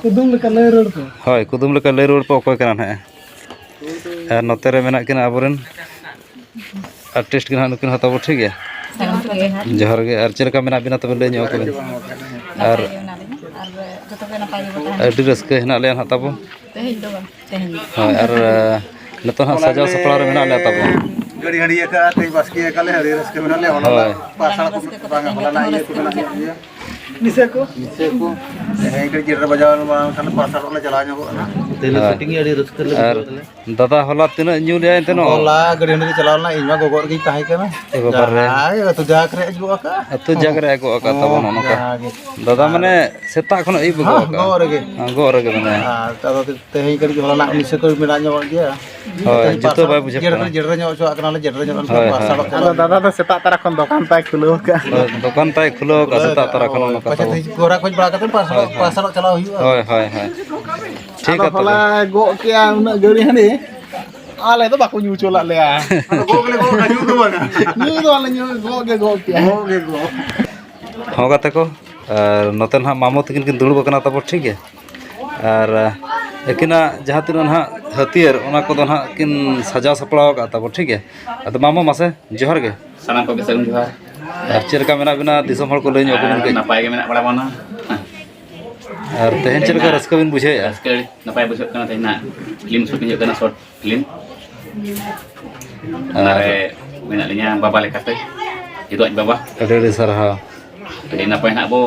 ᱠᱩᱫᱩᱢ ᱞᱮᱠᱟ ᱞᱟᱹᱭ ᱨᱩᱣᱟᱹᱲ ᱯᱮ᱾ ᱦᱳᱭ, ᱠᱩᱫᱩᱢ ᱞᱮᱠᱟ ᱞᱟᱹᱭ ᱨᱩᱣᱟᱹᱲ ᱯᱮ, ᱚᱠᱚᱭ ᱠᱟᱱᱟ ᱱᱟᱦᱟᱜ? ᱟᱨ ᱱᱚᱛᱮ ᱨᱮ ᱢᱮᱱᱟᱜ ᱠᱤᱱᱟ ᱟᱵᱚᱨᱮᱱ ᱟᱨᱴᱤᱥᱴ ᱜᱮ ᱱᱟᱦᱟᱜ ᱱᱩᱠᱤᱱ ᱦᱚᱸ ᱛᱟᱵᱚ, ᱴᱷᱤᱠ ᱜᱮᱭᱟ? ᱡᱚᱦᱟᱨ ᱜᱮ᱾ ᱡᱚᱦᱟᱨ ᱜᱮ᱾ ᱟᱨ ᱪᱮᱫ ᱞᱮᱠᱟ ᱢᱮᱱᱟᱜ ᱵᱤᱱᱟ ᱛᱚᱵᱮ ᱞᱟᱹᱭ ᱧᱚᱜ ᱟᱠᱚ ᱵᱤᱱ? ᱟᱨ ᱱᱟᱯᱟᱭ ᱜᱮ ᱢᱮᱱᱟᱜ ᱞᱤᱧᱟ ᱟᱨ ᱡᱚᱛᱚ ᱜᱮ ᱱᱟᱯᱟᱭ ᱜᱮᱵᱚ ᱛᱟᱦᱮᱱᱟ᱾ ᱟᱹᱰᱤ ᱨᱟᱹᱥᱠᱟᱹ ᱦᱮᱱᱟᱜ ᱞᱮᱭᱟ ᱱᱟᱦᱟᱜ ᱛᱟᱵᱚ᱾ ᱛᱮᱦᱮᱧ ᱫᱚ ᱵᱟᱝ, ᱛᱮᱦᱮᱧ ᱫᱚ᱾ ᱦᱳᱭ, ᱟᱨ, ᱱᱤᱛᱚᱜ ᱦᱟᱸᱜ ᱥᱟᱡᱟᱣ ᱥᱟᱯᱲᱟᱣ ᱨᱮ ᱢᱮᱱᱟᱜ ᱞᱮᱭᱟ ᱛᱟᱵᱚ᱾ ᱜᱟᱹᱰᱤ ᱦᱟᱺᱰᱤ ᱟᱠᱟᱫᱼᱟ, ᱛᱮᱦᱮᱧ ᱵᱟᱥᱠᱮ ᱟᱠᱟᱫᱼᱟ ᱞᱮ, ᱟᱹᱰᱤ ᱨᱟᱹᱥᱠᱟᱹ ᱢᱮᱱᱟᱜ ᱞᱮᱭᱟ᱾ ᱚᱱᱟ ᱦᱳᱭ᱾ ᱨᱮᱱᱟᱜ ᱯᱟᱨᱥᱟᱞ ᱠᱚ ᱵᱟᱝᱟ, ᱦᱚᱞᱟᱱᱟᱜ ᱤᱭᱟᱹ ᱠᱚ ᱢᱮᱱᱟᱜ ᱧᱚᱜ ᱜᱮᱭᱟ᱾ ᱱᱤᱥᱟᱹ ᱠᱚ? ᱱᱤᱥᱟᱹ ᱠᱚ᱾ ᱛᱮᱦᱮᱧ ᱠᱟᱹᱴᱤᱡ ᱡᱮᱴ ᱨᱮ ᱵᱟᱡᱟᱣ ᱮᱱᱟ, ᱵᱟᱝᱠᱷᱟᱱ ᱯᱟᱨᱥᱟᱞ ᱠᱚᱞᱮ ᱪᱟᱞᱟᱣ ᱧᱚᱜᱚᱜᱼᱟ ᱱᱟᱦᱟᱜ᱾ ᱛᱮᱦᱮᱧ ᱫᱚ ᱦᱳᱭ᱾ ᱥᱮᱴᱤᱝ ᱜᱮ ᱟᱹᱰᱤ ᱨᱟᱹᱥᱠᱟᱹ ᱞᱮ ᱟᱨ ᱵᱩᱡᱷᱟᱹᱣ ᱮᱫᱟ᱾ ᱫᱟᱫᱟ ᱦᱚᱞᱟ ᱛᱤᱱᱟᱹᱜ ᱧᱩ ᱞᱮᱜᱼᱟᱭ ᱮᱱᱛᱮ ᱱᱚᱜᱼᱚ? ᱦᱚᱞᱟ ᱜᱟᱹᱰᱤ ᱦᱟᱺᱰᱤ ᱞᱮ ᱪᱟᱞᱟᱣ ᱞᱮᱱᱟ, ᱤᱧ ᱢᱟ ᱜᱚᱜᱚ ᱨᱮᱜᱮᱧ ᱛᱟᱦᱮᱸ ᱠᱟᱱᱟ᱾ ᱮ ᱵᱟᱵᱟ ᱨᱮ᱾ ᱡᱟᱦᱟᱸᱭ ᱟᱹᱛᱩ ᱡᱟᱠ ᱨᱮ ᱟᱹᱜᱩ ᱟᱠᱟᱫ᱾ ᱟᱹᱛᱩ ᱡᱟᱠ ᱨᱮ ᱟᱹᱜᱩ ᱟᱠᱟᱫ ᱛᱟᱵᱚᱱᱟ ᱦᱚᱸ, ᱱᱚᱝᱠᱟ᱾ ᱡᱟᱦᱟᱸ ᱜᱮ᱾ ᱫᱟᱫᱟ ᱟᱨ ᱢᱟᱱᱮ ᱥᱮᱛᱟᱜ ᱠᱷᱚᱱᱟᱜ ᱟᱹᱭᱩᱵ ᱟᱹᱜᱩ ᱦᱚᱸ, ᱟᱠᱟᱫ᱾ ᱜᱚᱜᱚ ᱨᱮᱜᱮ᱾ ᱦᱮᱸ, ᱜᱚᱜᱚ ᱨᱮᱜᱮ ᱢᱟᱱᱮ᱾ ᱟᱨ ᱫᱟᱫᱟ ᱫᱚ ᱛᱮᱦᱮᱧ ᱠᱟᱹᱴᱤᱡ ᱦᱚᱞᱟᱱᱟᱜ ᱱᱤᱥᱟᱹ ᱠᱚ ᱢᱮᱱᱟᱜ ᱧᱚᱜ ᱜᱮᱭᱟ᱾ ᱦᱳᱭ, ᱛᱮᱦᱮᱧ ᱡᱩᱛᱟᱹ ᱯᱟᱨᱥᱟᱞ ᱵᱟᱭ ᱵᱩᱡᱷᱟᱹᱜ ᱡᱮᱴ ᱠᱟᱱᱟ᱾ ᱨᱮ, ᱡᱮᱴ ᱨᱮ ᱧᱚᱜ ᱦᱚᱪᱚᱣᱟᱜ ᱠᱟᱱᱟᱞᱮ, ᱡᱮᱴ ᱨᱮ ᱧᱚᱜ ᱞᱮᱱᱠᱷᱟᱱ ᱦᱳᱭ, ᱦᱳᱭ᱾ ᱯᱟᱨᱥᱟᱞᱚᱜ ᱟᱫᱚ ᱪᱟᱞᱟᱜ ᱫᱟᱫᱟ ᱦᱩᱭᱩᱜᱼᱟ᱾ ᱫᱚ ᱥᱮᱛᱟᱜ ᱛᱟᱨᱟ ᱠᱷᱚᱱ ᱫᱚᱠᱟᱱ ᱛᱟᱭ ᱠᱷᱩᱞᱟᱹᱣ ᱟᱠᱟᱫᱼᱟ᱾ ᱦᱳᱭ, ᱫᱚᱠᱟᱱ ᱛᱟᱭ ᱠᱷᱩᱞᱟᱹᱣ ᱟᱠᱟᱫᱼᱟ ᱠᱷᱩᱞᱟᱹᱣ ᱥᱮᱛᱟᱜ ᱟᱠᱟᱫᱼᱟ᱾ ᱛᱟᱨᱟ ᱠᱷᱚᱱ ᱦᱳᱭ, ᱚᱱᱟ ᱠᱟᱛᱷᱟ ᱯᱟᱪᱮ ᱫᱚ᱾ ᱛᱮᱦᱮᱧ ᱜᱚᱨᱟ ᱠᱷᱚᱡ ᱵᱟᱲᱟ ᱠᱟᱛᱮ ᱯᱟᱨᱥᱟᱞᱚᱜ, ᱦᱳᱭ, ᱦᱳᱭ᱾ ᱯᱟᱨᱥᱟᱞᱚᱜ ᱪᱟᱞᱟᱣ ᱦᱩᱭᱩᱜᱼᱟ᱾ ᱦᱳᱭ, ᱦᱳᱭ, ᱦᱳᱭ᱾ ᱴᱷᱤᱠ ᱟᱫᱚ ᱜᱮᱭᱟ ᱛᱚᱵᱮ᱾ ᱦᱚᱞᱟ ᱜᱚᱜ ᱠᱮᱜᱼᱟ ᱩᱱᱟᱹᱜ ᱜᱟᱹᱲᱤ ᱦᱟᱺᱰᱤ, ᱟᱞᱮ ᱫᱚ ᱵᱟᱠᱚ ᱧᱩ ᱦᱚᱪᱚ ᱞᱮᱫ ᱞᱮᱭᱟ᱾ ᱟᱫᱚ ᱜᱚᱜ ᱜᱮᱞᱮ ᱜᱚᱜ ᱠᱟᱜᱼᱟ, ᱧᱩ ᱫᱚ ᱵᱟᱝᱟ᱾ ᱧᱩ ᱫᱚ ᱟᱞᱮ ᱧᱩ, ᱜᱚᱜ ᱜᱮ ᱜᱚᱜ ᱠᱮᱜᱼᱟ᱾ ᱜᱚᱜ ᱜᱮ ᱜᱚᱜ᱾ ᱦᱚᱸ ᱜᱟᱛᱮ ᱠᱚ, ᱟᱨ ᱱᱚᱛᱮ ᱱᱟᱦᱟᱜ ᱢᱟᱢᱚ ᱛᱟᱹᱠᱤᱱ ᱠᱤᱱ ᱫᱩᱲᱩᱵ ᱟᱠᱟᱱᱟ ᱛᱟᱵᱚ, ᱴᱷᱤᱠ ᱜᱮᱭᱟ᱾ ᱟᱨ, ᱟᱹᱠᱤᱱᱟᱜ ᱡᱟᱦᱟᱸ ᱛᱤᱱᱟᱹᱜ ᱱᱟᱦᱟᱜ ᱦᱟᱹᱛᱭᱟᱹᱨ, ᱚᱱᱟ ᱠᱚᱫᱚ ᱱᱟᱦᱟᱜ ᱠᱤᱱ ᱥᱟᱡᱟᱣ ᱥᱟᱯᱲᱟᱣ ᱟᱠᱟᱫ ᱛᱟᱵᱚ, ᱴᱷᱤᱠ ᱜᱮᱭᱟ᱾ ᱟᱫᱚ ᱢᱟᱢᱚ, ᱢᱟᱥᱮ ᱡᱚᱦᱟᱨ ᱜᱮ᱾ ᱥᱟᱱᱟᱢ ᱠᱚᱜᱮ ᱥᱟᱹᱜᱩᱱ ᱡᱚᱦᱟᱨ᱾ ᱟᱨ ᱪᱮᱫ ᱞᱮᱠᱟ ᱢᱮᱱᱟᱜ ᱵᱤᱱᱟ? ᱫᱤᱥᱚᱢ ᱦᱚᱲ ᱠᱚ ᱞᱟᱹᱭ ᱧᱚᱜ ᱟᱠᱚ ᱵᱤᱱ ᱟᱨ ᱠᱟᱹᱡ᱾ ᱱᱟᱯᱟᱭ ᱜᱮ ᱢᱮᱱᱟᱜ ᱵᱟᱲᱟ ᱵᱚᱱᱟ᱾ ᱟᱨ ᱛᱮᱦᱮᱧ ᱪᱮᱫ ᱞᱮᱠᱟ ᱛᱮᱦᱮᱧ ᱨᱟᱹᱥᱠᱟᱹ ᱵᱤᱱ ᱵᱩᱡᱷᱟᱹᱣᱮᱫᱼᱟ? ᱨᱟᱹᱥᱠᱟᱹ ᱱᱟᱯᱟᱭ ᱵᱩᱡᱷᱟᱹᱜ ᱠᱟᱱᱟ᱾ ᱛᱮᱦᱮᱧ ᱱᱟᱜ ᱯᱷᱤᱞᱢ ᱥᱩᱴᱤᱝ ᱦᱩᱭᱩᱜ ᱠᱟᱱᱟ, ᱥᱚᱨᱴ ᱯᱷᱤᱞᱢ᱾ ᱟᱨ ᱚᱱᱟᱨᱮ ᱢᱮᱱᱟᱜ ᱞᱤᱧᱟ ᱵᱟᱵᱟ ᱞᱮᱠᱟᱛᱮ, ᱦᱤᱨᱳ ᱟᱡ ᱵᱟᱵᱟ᱾ ᱟᱹᱰᱤ ᱟᱹᱰᱤ ᱥᱟᱨᱦᱟᱣ᱾ ᱟᱹᱰᱤ ᱱᱟᱯᱟᱭ ᱱᱟᱜ ᱵᱚ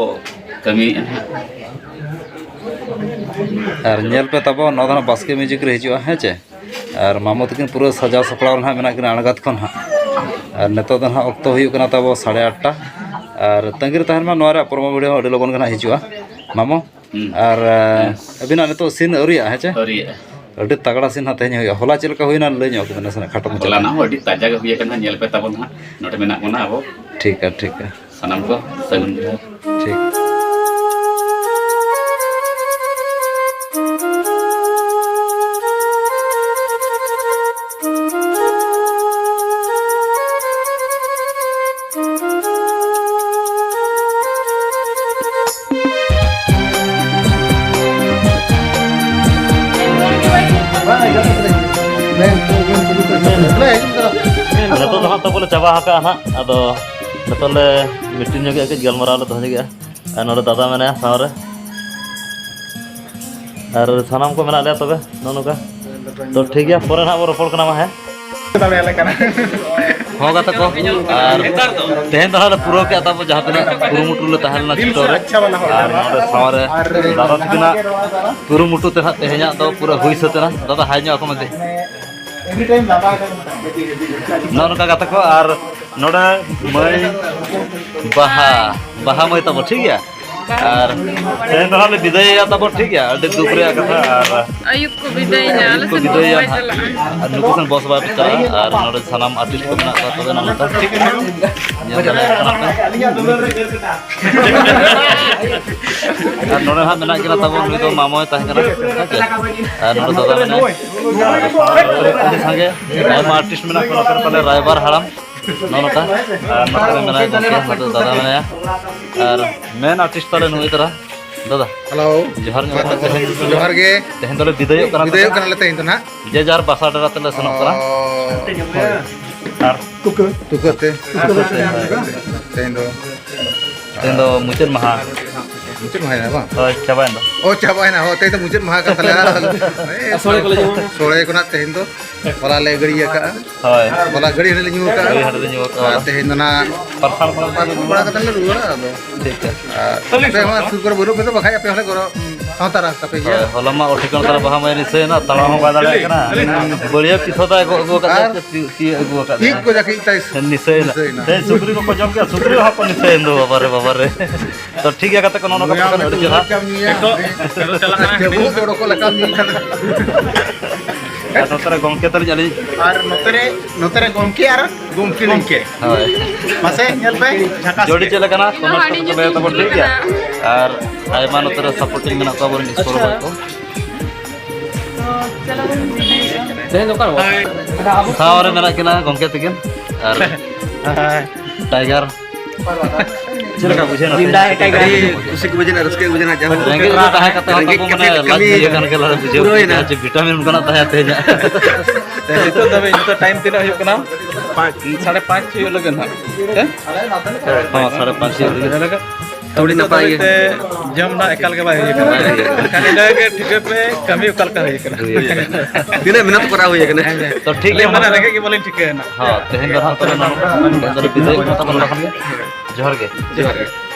ᱠᱟᱹᱢᱤᱭᱮᱫᱼᱟ ᱱᱟᱜ᱾ ᱟᱨ ᱧᱮᱞ ᱯᱮ ᱛᱟᱵᱚ, ᱱᱚᱣᱟ ᱫᱚ ᱱᱟᱜ ᱵᱟᱥᱠᱮ ᱢᱤᱭᱩᱡᱤᱠ ᱨᱮ ᱦᱤᱡᱩᱜᱼᱟ, ᱦᱮᱸ ᱪᱮ? ᱟᱨ ᱢᱟᱢᱚ ᱛᱟᱹᱠᱤᱱ ᱯᱩᱨᱟᱹ ᱥᱟᱡᱟᱣ ᱥᱟᱯᱲᱟᱣ ᱱᱟᱦᱟᱜ ᱢᱮᱱᱟᱜ ᱠᱤᱱᱟ ᱟᱬᱜᱟᱛ ᱠᱷᱚᱱ ᱦᱟᱸᱜ᱾ ᱟᱨ ᱱᱤᱛᱚᱜ ᱫᱚ ᱱᱟᱦᱟᱜ ᱚᱠᱛᱚ ᱦᱩᱭᱩᱜ ᱠᱟᱱᱟ ᱛᱟᱵᱚ ᱥᱟᱲᱮ ᱟᱴᱴᱟ᱾ ᱟᱨ ᱛᱟᱺᱜᱤ ᱨᱮ ᱛᱟᱦᱮᱱ ᱢᱟ, ᱱᱚᱣᱟ ᱨᱮᱭᱟᱜ promo video ᱦᱚᱸ ᱟᱹᱰᱤ ᱞᱚᱜᱚᱱ ᱜᱮ ᱱᱟᱦᱟᱜ ᱦᱤᱡᱩᱜᱼᱟ᱾ ᱢᱟᱢᱚ, ᱦᱩᱸ᱾ ᱟᱨ, ᱦᱮᱸ᱾ ᱟᱹᱵᱤᱱᱟᱜ ᱱᱤᱛᱚᱜ scene ᱟᱹᱣᱨᱤᱭᱟᱜᱼᱟ, ᱦᱮᱸ ᱪᱮ? ᱟᱹᱣᱨᱤᱭᱟᱜᱼᱟ᱾ ᱟᱹᱰᱤ ᱛᱟᱜᱲᱟ scene ᱦᱟᱸᱜ ᱛᱮᱦᱮᱧ ᱦᱩᱭᱩᱜᱼᱟ᱾ ᱦᱚᱞᱟ ᱪᱮᱫ ᱞᱮᱠᱟ ᱦᱩᱭᱱᱟ, ᱞᱟᱹᱭ ᱧᱚᱜ ᱟᱠᱚ ᱵᱤᱱ ᱱᱟᱥᱮᱱᱟᱜ ᱠᱷᱟᱴᱚ ᱢᱟᱪᱷᱟ ᱛᱮ᱾ ᱦᱚᱞᱟᱱᱟᱜ ᱦᱚᱸ ᱟᱹᱰᱤ ᱛᱟᱡᱟ ᱜᱮ ᱦᱩᱭ ᱟᱠᱟᱱᱟ, ᱧᱮᱞ ᱯᱮ ᱛᱟᱵᱚᱱ ᱦᱟᱸᱜ, ᱱᱚᱰᱮ ᱢᱮᱱᱟᱜ ᱵᱚᱱᱟ ᱟᱵᱚ᱾ ᱴᱷᱤᱠᱟ, ᱴᱷᱤᱠᱟ᱾ ᱥᱟᱱᱟᱢ ᱠᱚ ᱥᱟᱹᱜᱩᱱ ᱡᱚᱦᱟᱨ᱾ ᱴᱷᱤᱠ᱾ ᱱᱤᱛᱚᱜ ᱫᱚ ᱦᱟᱸᱜ ᱛᱟᱵᱚ ᱞᱮ ᱪᱟᱵᱟ ᱟᱠᱟᱜᱼᱟ ᱦᱟᱸᱜ, ᱟᱫᱚ ᱱᱤᱛᱚᱜ ᱞᱮ meeting ᱧᱚᱜᱮᱜᱼᱟ, ᱠᱟᱹᱡ ᱜᱟᱞᱢᱟᱨᱟᱣ ᱞᱮ ᱫᱚᱦᱚ ᱧᱚᱜᱮᱜᱼᱟ᱾ ᱟᱨ ᱱᱚᱰᱮ ᱫᱟᱫᱟ ᱢᱮᱱᱟᱭᱟ ᱥᱟᱶ ᱨᱮ, ᱟᱨ ᱥᱟᱱᱟᱢ ᱠᱚ ᱢᱮᱱᱟᱜ ᱞᱮᱭᱟ᱾ ᱛᱚᱵᱮ ᱱᱚᱜᱼᱚ ᱱᱚᱝᱠᱟ, ᱛᱚ ᱴᱷᱤᱠ ᱜᱮᱭᱟ, ᱯᱚᱨᱮ ᱱᱟᱦᱟᱜ ᱵᱚ ᱨᱚᱯᱚᱲ ᱠᱟᱱᱟ ᱢᱟ, ᱦᱮᱸ᱾ ᱫᱟᱲᱮᱭᱟᱞᱮ ᱠᱟᱱᱟ᱾ ᱦᱚᱸ ᱜᱟᱛᱮ ᱠᱚ, ᱟᱨ ᱛᱮᱦᱮᱧ ᱫᱚ ᱦᱟᱸᱜ ᱞᱮ ᱯᱩᱨᱟᱹᱣ ᱠᱮᱫ ᱛᱟᱵᱚ ᱡᱟᱦᱟᱸ ᱛᱤᱱᱟᱹᱜ ᱠᱩᱨᱩᱢᱩᱴᱩ ᱞᱮ ᱛᱟᱦᱮᱸ ᱞᱮᱱᱟ ᱪᱷᱩᱴᱟᱹᱣ ᱨᱮ᱾ ᱟᱨ ᱱᱚᱰᱮ ᱥᱟᱶ ᱨᱮ ᱫᱟᱫᱟ ᱛᱟᱹᱠᱤᱱᱟᱜ ᱠᱩᱨᱩᱢᱩᱴᱩ ᱛᱮ ᱦᱟᱸᱜ ᱛᱮᱦᱮᱧᱟᱜ ᱫᱚ ᱯᱩᱨᱟᱹ ᱦᱩᱭ ᱥᱟᱹᱛ ᱮᱱᱟ᱾ ᱫᱟᱫᱟ ᱦᱟᱭ ᱧᱚᱜ ᱟᱠᱚ ᱢᱮ ᱫᱮ᱾ ᱱᱚᱜᱼᱚ ᱱᱚᱝᱠᱟ ᱜᱟᱛᱮ ᱠᱚ, ᱟᱨ ᱱᱚᱰᱮ ᱢᱟᱹᱭ ᱵᱟᱦᱟ, ᱵᱟᱦᱟ ᱢᱟᱹᱭ ᱛᱟᱵᱚ, ᱴᱷᱤᱠ ᱜᱮᱭᱟ? ᱟᱨ ᱛᱮᱦᱮᱧ ᱫᱚ ᱦᱟᱸᱜ ᱞᱮ ᱵᱤᱫᱟᱹᱭᱮᱭᱟ ᱛᱟᱵᱚ, ᱴᱷᱤᱠ ᱜᱮᱭᱟ? ᱟᱹᱰᱤ ᱫᱩᱠ ᱨᱮᱭᱟᱜ ᱠᱟᱛᱷᱟ᱾ ᱟᱨ ᱟᱹᱭᱩᱵ ᱠᱚ ᱵᱤᱫᱟᱹᱭᱮᱭᱟ, ᱟᱹᱭᱩᱵ ᱟᱞᱮ ᱠᱚ ᱥᱮᱫ ᱵᱤᱫᱟᱹᱭᱮᱭᱟ ᱵᱟᱭ ᱦᱟᱸᱜ᱾ ᱪᱟᱞᱟᱜᱼᱟ᱾ ᱟᱨ ᱱᱩᱠᱩ ᱥᱮᱱ ᱵᱚᱥ ᱵᱟᱭ ᱪᱟᱞᱟᱜᱼᱟ᱾ ᱟᱨ ᱱᱚᱰᱮ ᱥᱟᱱᱟᱢ ᱟᱨᱴᱤᱥᱴ ᱠᱚ ᱢᱮᱱᱟᱜ ᱠᱚᱣᱟ, ᱛᱚᱵᱮ ᱱᱚᱜᱼᱚ ᱱᱚᱝᱠᱟ ᱧᱮᱞ ᱫᱟᱲᱮᱭᱟᱜ ᱠᱟᱱᱟ ᱯᱮ᱾ ᱟᱨ ᱱᱚᱰᱮ ᱦᱟᱸᱜ ᱢᱮᱱᱟᱜ ᱠᱤᱱᱟ ᱛᱟᱵᱚ, ᱱᱩᱭ ᱫᱚ ᱢᱟᱢᱚᱭ ᱛᱟᱦᱮᱸ ᱠᱟᱱᱟ, ᱦᱮᱸ ᱥᱮ? ᱟᱨ ᱱᱚᱰᱮ ᱫᱟᱫᱟ ᱢᱮᱱᱟᱭᱟ᱾ ᱟᱨ ᱟᱹᱰᱤ ᱥᱟᱸᱜᱮ ᱟᱭᱢᱟ ᱟᱨᱴᱤᱥᱴ ᱢᱮᱱᱟᱜ ᱠᱚᱣᱟ, ᱱᱚᱛᱮ ᱨᱮ ᱛᱟᱞᱮ ᱨᱟᱭᱵᱟᱨ ᱦᱟᱲᱟᱢ᱾ ᱱᱚᱜᱼᱚ ᱱᱚᱝᱠᱟ᱾ ᱟᱨ ᱱᱚᱛᱮ ᱨᱮ ᱢᱮᱱᱟᱭᱟ ᱜᱚᱢᱠᱮ, ᱱᱚᱛᱮ ᱫᱟᱫᱟ ᱢᱮᱱᱟᱭᱟ᱾ ᱟᱨ ᱢᱮᱱ ᱟᱨᱴᱤᱥᱴ ᱛᱟᱞᱮ ᱱᱩᱭ ᱛᱟᱨᱟ ᱫᱟᱫᱟ᱾ ᱦᱮᱞᱳ᱾ ᱡᱚᱦᱟᱨ ᱧᱚᱜ ᱠᱟᱱᱟ ᱛᱮᱦᱮᱧ᱾ ᱡᱚᱦᱟᱨ ᱜᱮ᱾ ᱛᱮᱦᱮᱧ ᱫᱚᱞᱮ ᱵᱤᱫᱟᱹᱭᱚᱜ ᱠᱟᱱᱟ ᱵᱤᱫᱟᱹᱭᱚᱜ ᱛᱚᱵᱮ᱾ ᱠᱟᱱᱟᱞᱮ ᱛᱮᱦᱮᱧ ᱫᱚ ᱱᱟᱦᱟᱜ᱾ ᱡᱮ ᱡᱟᱨ ᱵᱟᱥᱟ ᱰᱮᱨᱟ ᱛᱮᱞᱮ ᱥᱮᱱᱚᱜ ᱠᱟᱱᱟ᱾ ᱚ᱾ ᱦᱳᱭ᱾ ᱟᱨ ᱛᱩᱠᱟᱹ᱾ ᱛᱩᱠᱟᱹ ᱛᱮ᱾ ᱛᱩᱠᱟᱹ ᱛᱮ᱾ ᱛᱮᱦᱮᱧ ᱫᱚ᱾ ᱛᱮᱦᱮᱧ ᱫᱚ ᱢᱩᱪᱟᱹᱫ ᱢᱟᱦᱟ᱾ ᱢᱩᱪᱟᱹᱫ ᱢᱟᱦᱟ ᱮᱱᱟ ᱵᱟᱝ? ᱦᱳᱭ, ᱪᱟᱵᱟᱭᱮᱱ ᱫᱚ᱾ ᱚ, ᱪᱟᱵᱟᱭᱮᱱᱟ᱾ ᱦᱳᱭ, ᱛᱮᱦᱮᱧ ᱫᱚ ᱢᱩᱪᱟᱹᱫ ᱢᱟᱦᱟ ᱠᱟᱱ ᱛᱟᱞᱮᱭᱟ᱾ ᱟᱨ ᱥᱚᱲᱮ ᱠᱚᱞᱮ ᱡᱚᱢᱟ᱾ ᱥᱚᱲᱮ ᱠᱚ ᱱᱟᱜ ᱛᱮᱦᱮᱧ ᱫᱚ ᱦᱚᱞᱟ ᱞᱮ ᱜᱟᱹᱲᱤ ᱟᱠᱟᱜᱼᱟ᱾ ᱦᱳᱭ᱾ ᱦᱚᱞᱟ ᱜᱟᱹᱲᱤ ᱦᱚᱸᱞᱮ ᱧᱩ ᱟᱠᱟᱜᱼᱟ᱾ ᱜᱟᱹᱲᱤ ᱦᱚᱸᱞᱮ ᱧᱩ ᱟᱠᱟᱜᱼᱟ᱾ ᱟᱨ ᱛᱮᱦᱮᱧ ᱫᱚ ᱱᱟᱜ ᱯᱟᱨᱥᱟᱞ ᱠᱚᱞᱮ ᱯᱟᱨᱥᱟᱞ ᱵᱟᱲᱟ ᱠᱟᱛᱮ ᱞᱮ ᱨᱩᱣᱟᱹᱲᱟ ᱟᱫᱚ᱾ ᱴᱷᱤᱠ ᱜᱮᱭᱟ᱾ ᱟᱨ ᱟᱯᱮ ᱦᱚᱸ ᱥᱩᱨ ᱠᱚᱨᱮ ᱵᱟᱹᱱᱩᱜ ᱯᱮ ᱫᱚ, ᱵᱟᱠᱷᱟᱡ ᱟᱯᱮ ᱦᱚᱸᱞᱮ ᱜᱚᱨᱚ-, ᱥᱟᱶᱛᱟ ᱨᱟᱥᱛᱟ ᱯᱮ ᱜᱮᱭᱟ᱾ ᱦᱳᱭ, ᱦᱚᱞᱟ ᱢᱟ ᱚᱴᱷᱤᱠᱟᱱ ᱛᱟᱞᱟ ᱵᱟᱦᱟ ᱢᱟᱭ ᱱᱤᱥᱟᱹᱭᱮᱱᱟ, ᱛᱟᱲᱟᱢ ᱦᱚᱸ ᱵᱟᱭ ᱫᱟᱲᱮᱭᱟᱜ ᱠᱟᱱᱟ᱾ ᱵᱟᱹᱲᱤᱭᱟᱹ ᱯᱤᱛᱷᱚ ᱫᱟᱭ ᱜᱚᱜ ᱟᱹᱜᱩ ᱟᱠᱟᱫ ᱟᱨ ᱛᱮ ᱛᱤ-, ᱛᱤ ᱟᱹᱜᱩ ᱟᱠᱟᱫ ᱛᱤ ᱛᱮ᱾ ᱠᱚ ᱡᱟᱹᱠᱤᱡ ᱛᱟᱭ ᱱᱤᱥᱟᱹᱭᱮᱱᱟ᱾ ᱱᱤᱥᱟᱹᱭᱮᱱᱟ᱾ ᱛᱮᱦᱮᱧ ᱥᱩᱠᱨᱤ ᱠᱚᱠᱚ ᱡᱚᱢ ᱠᱮᱫᱟ, ᱥᱩᱠᱨᱤ ᱦᱚᱸ ᱠᱚ ᱱᱤᱥᱟᱹᱭᱮᱱ ᱫᱚ, ᱵᱟᱵᱟᱨᱮ, ᱵᱟᱵᱟᱨᱮ᱾ ᱛᱚ ᱴᱷᱤᱠ ᱜᱮᱭᱟ ᱜᱟᱛᱮ ᱠᱚ, ᱱᱚᱜᱼᱚ ᱱᱚᱝᱠᱟ ᱱᱩᱭ ᱠᱟᱛᱮ ᱟᱹᱰᱤ ᱪᱮᱦᱨᱟ᱾ ᱱᱤᱛᱚᱜ ᱱᱤᱛᱚᱜ ᱪᱟᱞᱟᱜ ᱠᱟᱱᱟ᱾ ᱡᱟᱹᱵᱩ ᱛᱮ ᱚᱰᱚᱠᱚᱜ ᱞᱮᱠᱟ ᱧᱩᱭ ᱠᱟᱱᱟ᱾ ᱟᱨ ᱱᱚᱛᱮ ᱨᱮ ᱜᱚᱢᱠᱮ ᱛᱟᱹᱞᱤᱧ ᱟᱹᱞᱤᱧ᱾ ᱟᱨ ᱱᱚᱛᱮ ᱨᱮ, ᱱᱚᱛᱮ ᱨᱮ ᱜᱚᱢᱠᱮ ᱟᱨ ᱜᱚᱢᱠᱮ᱾ ᱜᱚᱢᱠᱮ᱾ ᱦᱳᱭ᱾ ᱢᱟᱥᱮ ᱧᱮᱞ ᱯᱮ, ᱡᱷᱟᱠᱟᱥ ᱡᱳᱰᱤ ᱜᱮ᱾ ᱪᱮᱫ ᱞᱮᱠᱟᱱᱟ? ᱤᱧ ᱦᱚᱸ ᱠᱚᱢᱮᱱᱴ ᱟᱹᱰᱤ ᱠᱚᱨᱮ ᱯᱮ ᱞᱟᱹᱭ ᱧᱩᱛ ᱛᱟᱵᱚᱱ, ᱴᱷᱤᱠ ᱜᱮᱭᱟ? ᱧᱩᱛ ᱟᱠᱟᱱᱟ᱾ ᱟᱨ ᱟᱭᱢᱟ ᱱᱚᱛᱮ ᱨᱮ ᱥᱟᱯᱳᱨᱴᱤᱝ ᱢᱮᱱᱟᱜ ᱠᱚᱣᱟ ᱟᱵᱚᱨᱮᱱ ᱥᱠᱳᱨ ᱵᱚᱭ ᱠᱚ᱾ ᱛᱮᱦᱮᱧ ᱫᱚ ᱚᱠᱟ ᱨᱮ? ᱥᱟᱶ ᱨᱮ ᱢᱮᱱᱟᱜ ᱠᱤᱱᱟ ᱜᱚᱢᱠᱮ ᱛᱟᱹᱠᱤᱱ ᱟᱨ ᱴᱟᱭᱜᱟᱨ᱾ ᱪᱮᱫ ᱞᱮᱠᱟ ᱵᱩᱡᱷᱟᱹᱣ ᱮᱱᱟ ᱛᱮᱦᱮᱧ? ᱟᱹᱰᱤ ᱠᱩᱥᱤ ᱠᱚ ᱵᱩᱡᱷᱟᱹᱣ ᱮᱱᱟ, ᱨᱟᱹᱥᱠᱟᱹ ᱠᱚ ᱵᱩᱡᱷᱟᱹᱣ ᱮᱱᱟ, ᱡᱟᱦᱟᱸ ᱨᱮᱸᱜᱮᱡ ᱨᱮ ᱛᱟᱦᱮᱸ ᱠᱟᱛᱮ ᱦᱚᱸ ᱨᱮᱸᱜᱮᱡ ᱛᱟᱵᱚ ᱢᱟᱱᱮ ᱠᱟᱛᱮ ᱞᱟᱡ ᱠᱟᱹᱢᱤ ᱡᱤᱭᱟᱹ ᱠᱟᱱ ᱜᱮ ᱞᱟᱡ ᱵᱩᱡᱷᱟᱹᱣ ᱯᱩᱨᱟᱹᱣ ᱮᱱᱟ᱾ ᱠᱮᱫᱟ, ᱡᱮ ᱵᱷᱤᱴᱟᱢᱤᱱ ᱚᱱᱠᱟᱱᱟᱜ ᱛᱟᱦᱮᱸ ᱛᱮᱦᱮᱧᱟᱜ᱾ ᱱᱤᱛᱚᱜ ᱫᱷᱟᱹᱵᱤᱡ, ᱱᱤᱛᱚᱜ ᱴᱟᱭᱤᱢ ᱛᱤᱱᱟᱹᱜ ᱦᱩᱭᱩᱜ ᱠᱟᱱᱟ? ᱯᱟᱸᱪ᱾ ᱥᱟᱲᱮ ᱯᱟᱸᱪ ᱦᱩᱭᱩᱜ ᱞᱟᱹᱜᱤᱫ ᱱᱟᱦᱟᱜ᱾ ᱦᱮᱸ? ᱦᱚᱸ, ᱥᱟᱲᱮ ᱯᱟᱸᱪ ᱦᱩᱭᱩᱜ ᱞᱟᱹᱜᱤᱫ᱾ ᱛᱚ ᱟᱹᱰᱤ ᱱᱟᱯᱟᱭ ᱜᱮ᱾ ᱡᱚᱢ ᱫᱚ ᱮᱠᱟᱞ ᱜᱮ ᱵᱟᱭ ᱦᱩᱭ ᱟᱠᱟᱱᱟ᱾ ᱵᱟᱭ ᱦᱩᱭ ᱟᱠᱟᱱᱟ᱾ ᱮᱱᱠᱷᱟᱱ ᱤᱱᱟᱹ ᱜᱮ ᱴᱷᱤᱠᱟᱹ ᱯᱮ, ᱠᱟᱹᱢᱤ ᱚᱠᱟ ᱞᱮᱠᱟ ᱦᱩᱭ ᱟᱠᱟᱱᱟ᱾ ᱦᱩᱭ ᱟᱠᱟᱱᱟ᱾ ᱛᱤᱱᱟᱹᱜ ᱢᱮᱦᱱᱚᱛ ᱠᱚᱨᱟᱣ ᱦᱩᱭ ᱟᱠᱟᱱᱟ? ᱦᱮᱸ, ᱦᱮᱸ᱾ ᱛᱚ ᱴᱷᱤᱠ ᱜᱮᱭᱟ, ᱟᱹᱞᱤᱧ ᱢᱟ ᱢᱟ᱾ ᱨᱮᱸᱜᱮᱡ ᱜᱮ ᱵᱟᱹᱞᱤᱧ ᱴᱷᱤᱠᱟᱹᱭᱟ ᱱᱟᱜ᱾ ᱦᱚᱸ, ᱛᱮᱦᱮᱧ ᱫᱚ ᱱᱟᱦᱟᱜ ᱛᱚᱵᱮ ᱱᱚᱝᱠᱟ, ᱛᱮᱦᱮᱧ ᱫᱚ ᱵᱤᱫᱟᱹᱭ ᱢᱟ ᱛᱟᱵᱚᱱ ᱱᱚᱰᱮ ᱠᱷᱚᱱ ᱜᱮ᱾ ᱡᱚᱦᱟᱨ ᱜᱮ᱾ ᱡᱚᱦᱟᱨ ᱜᱮ᱾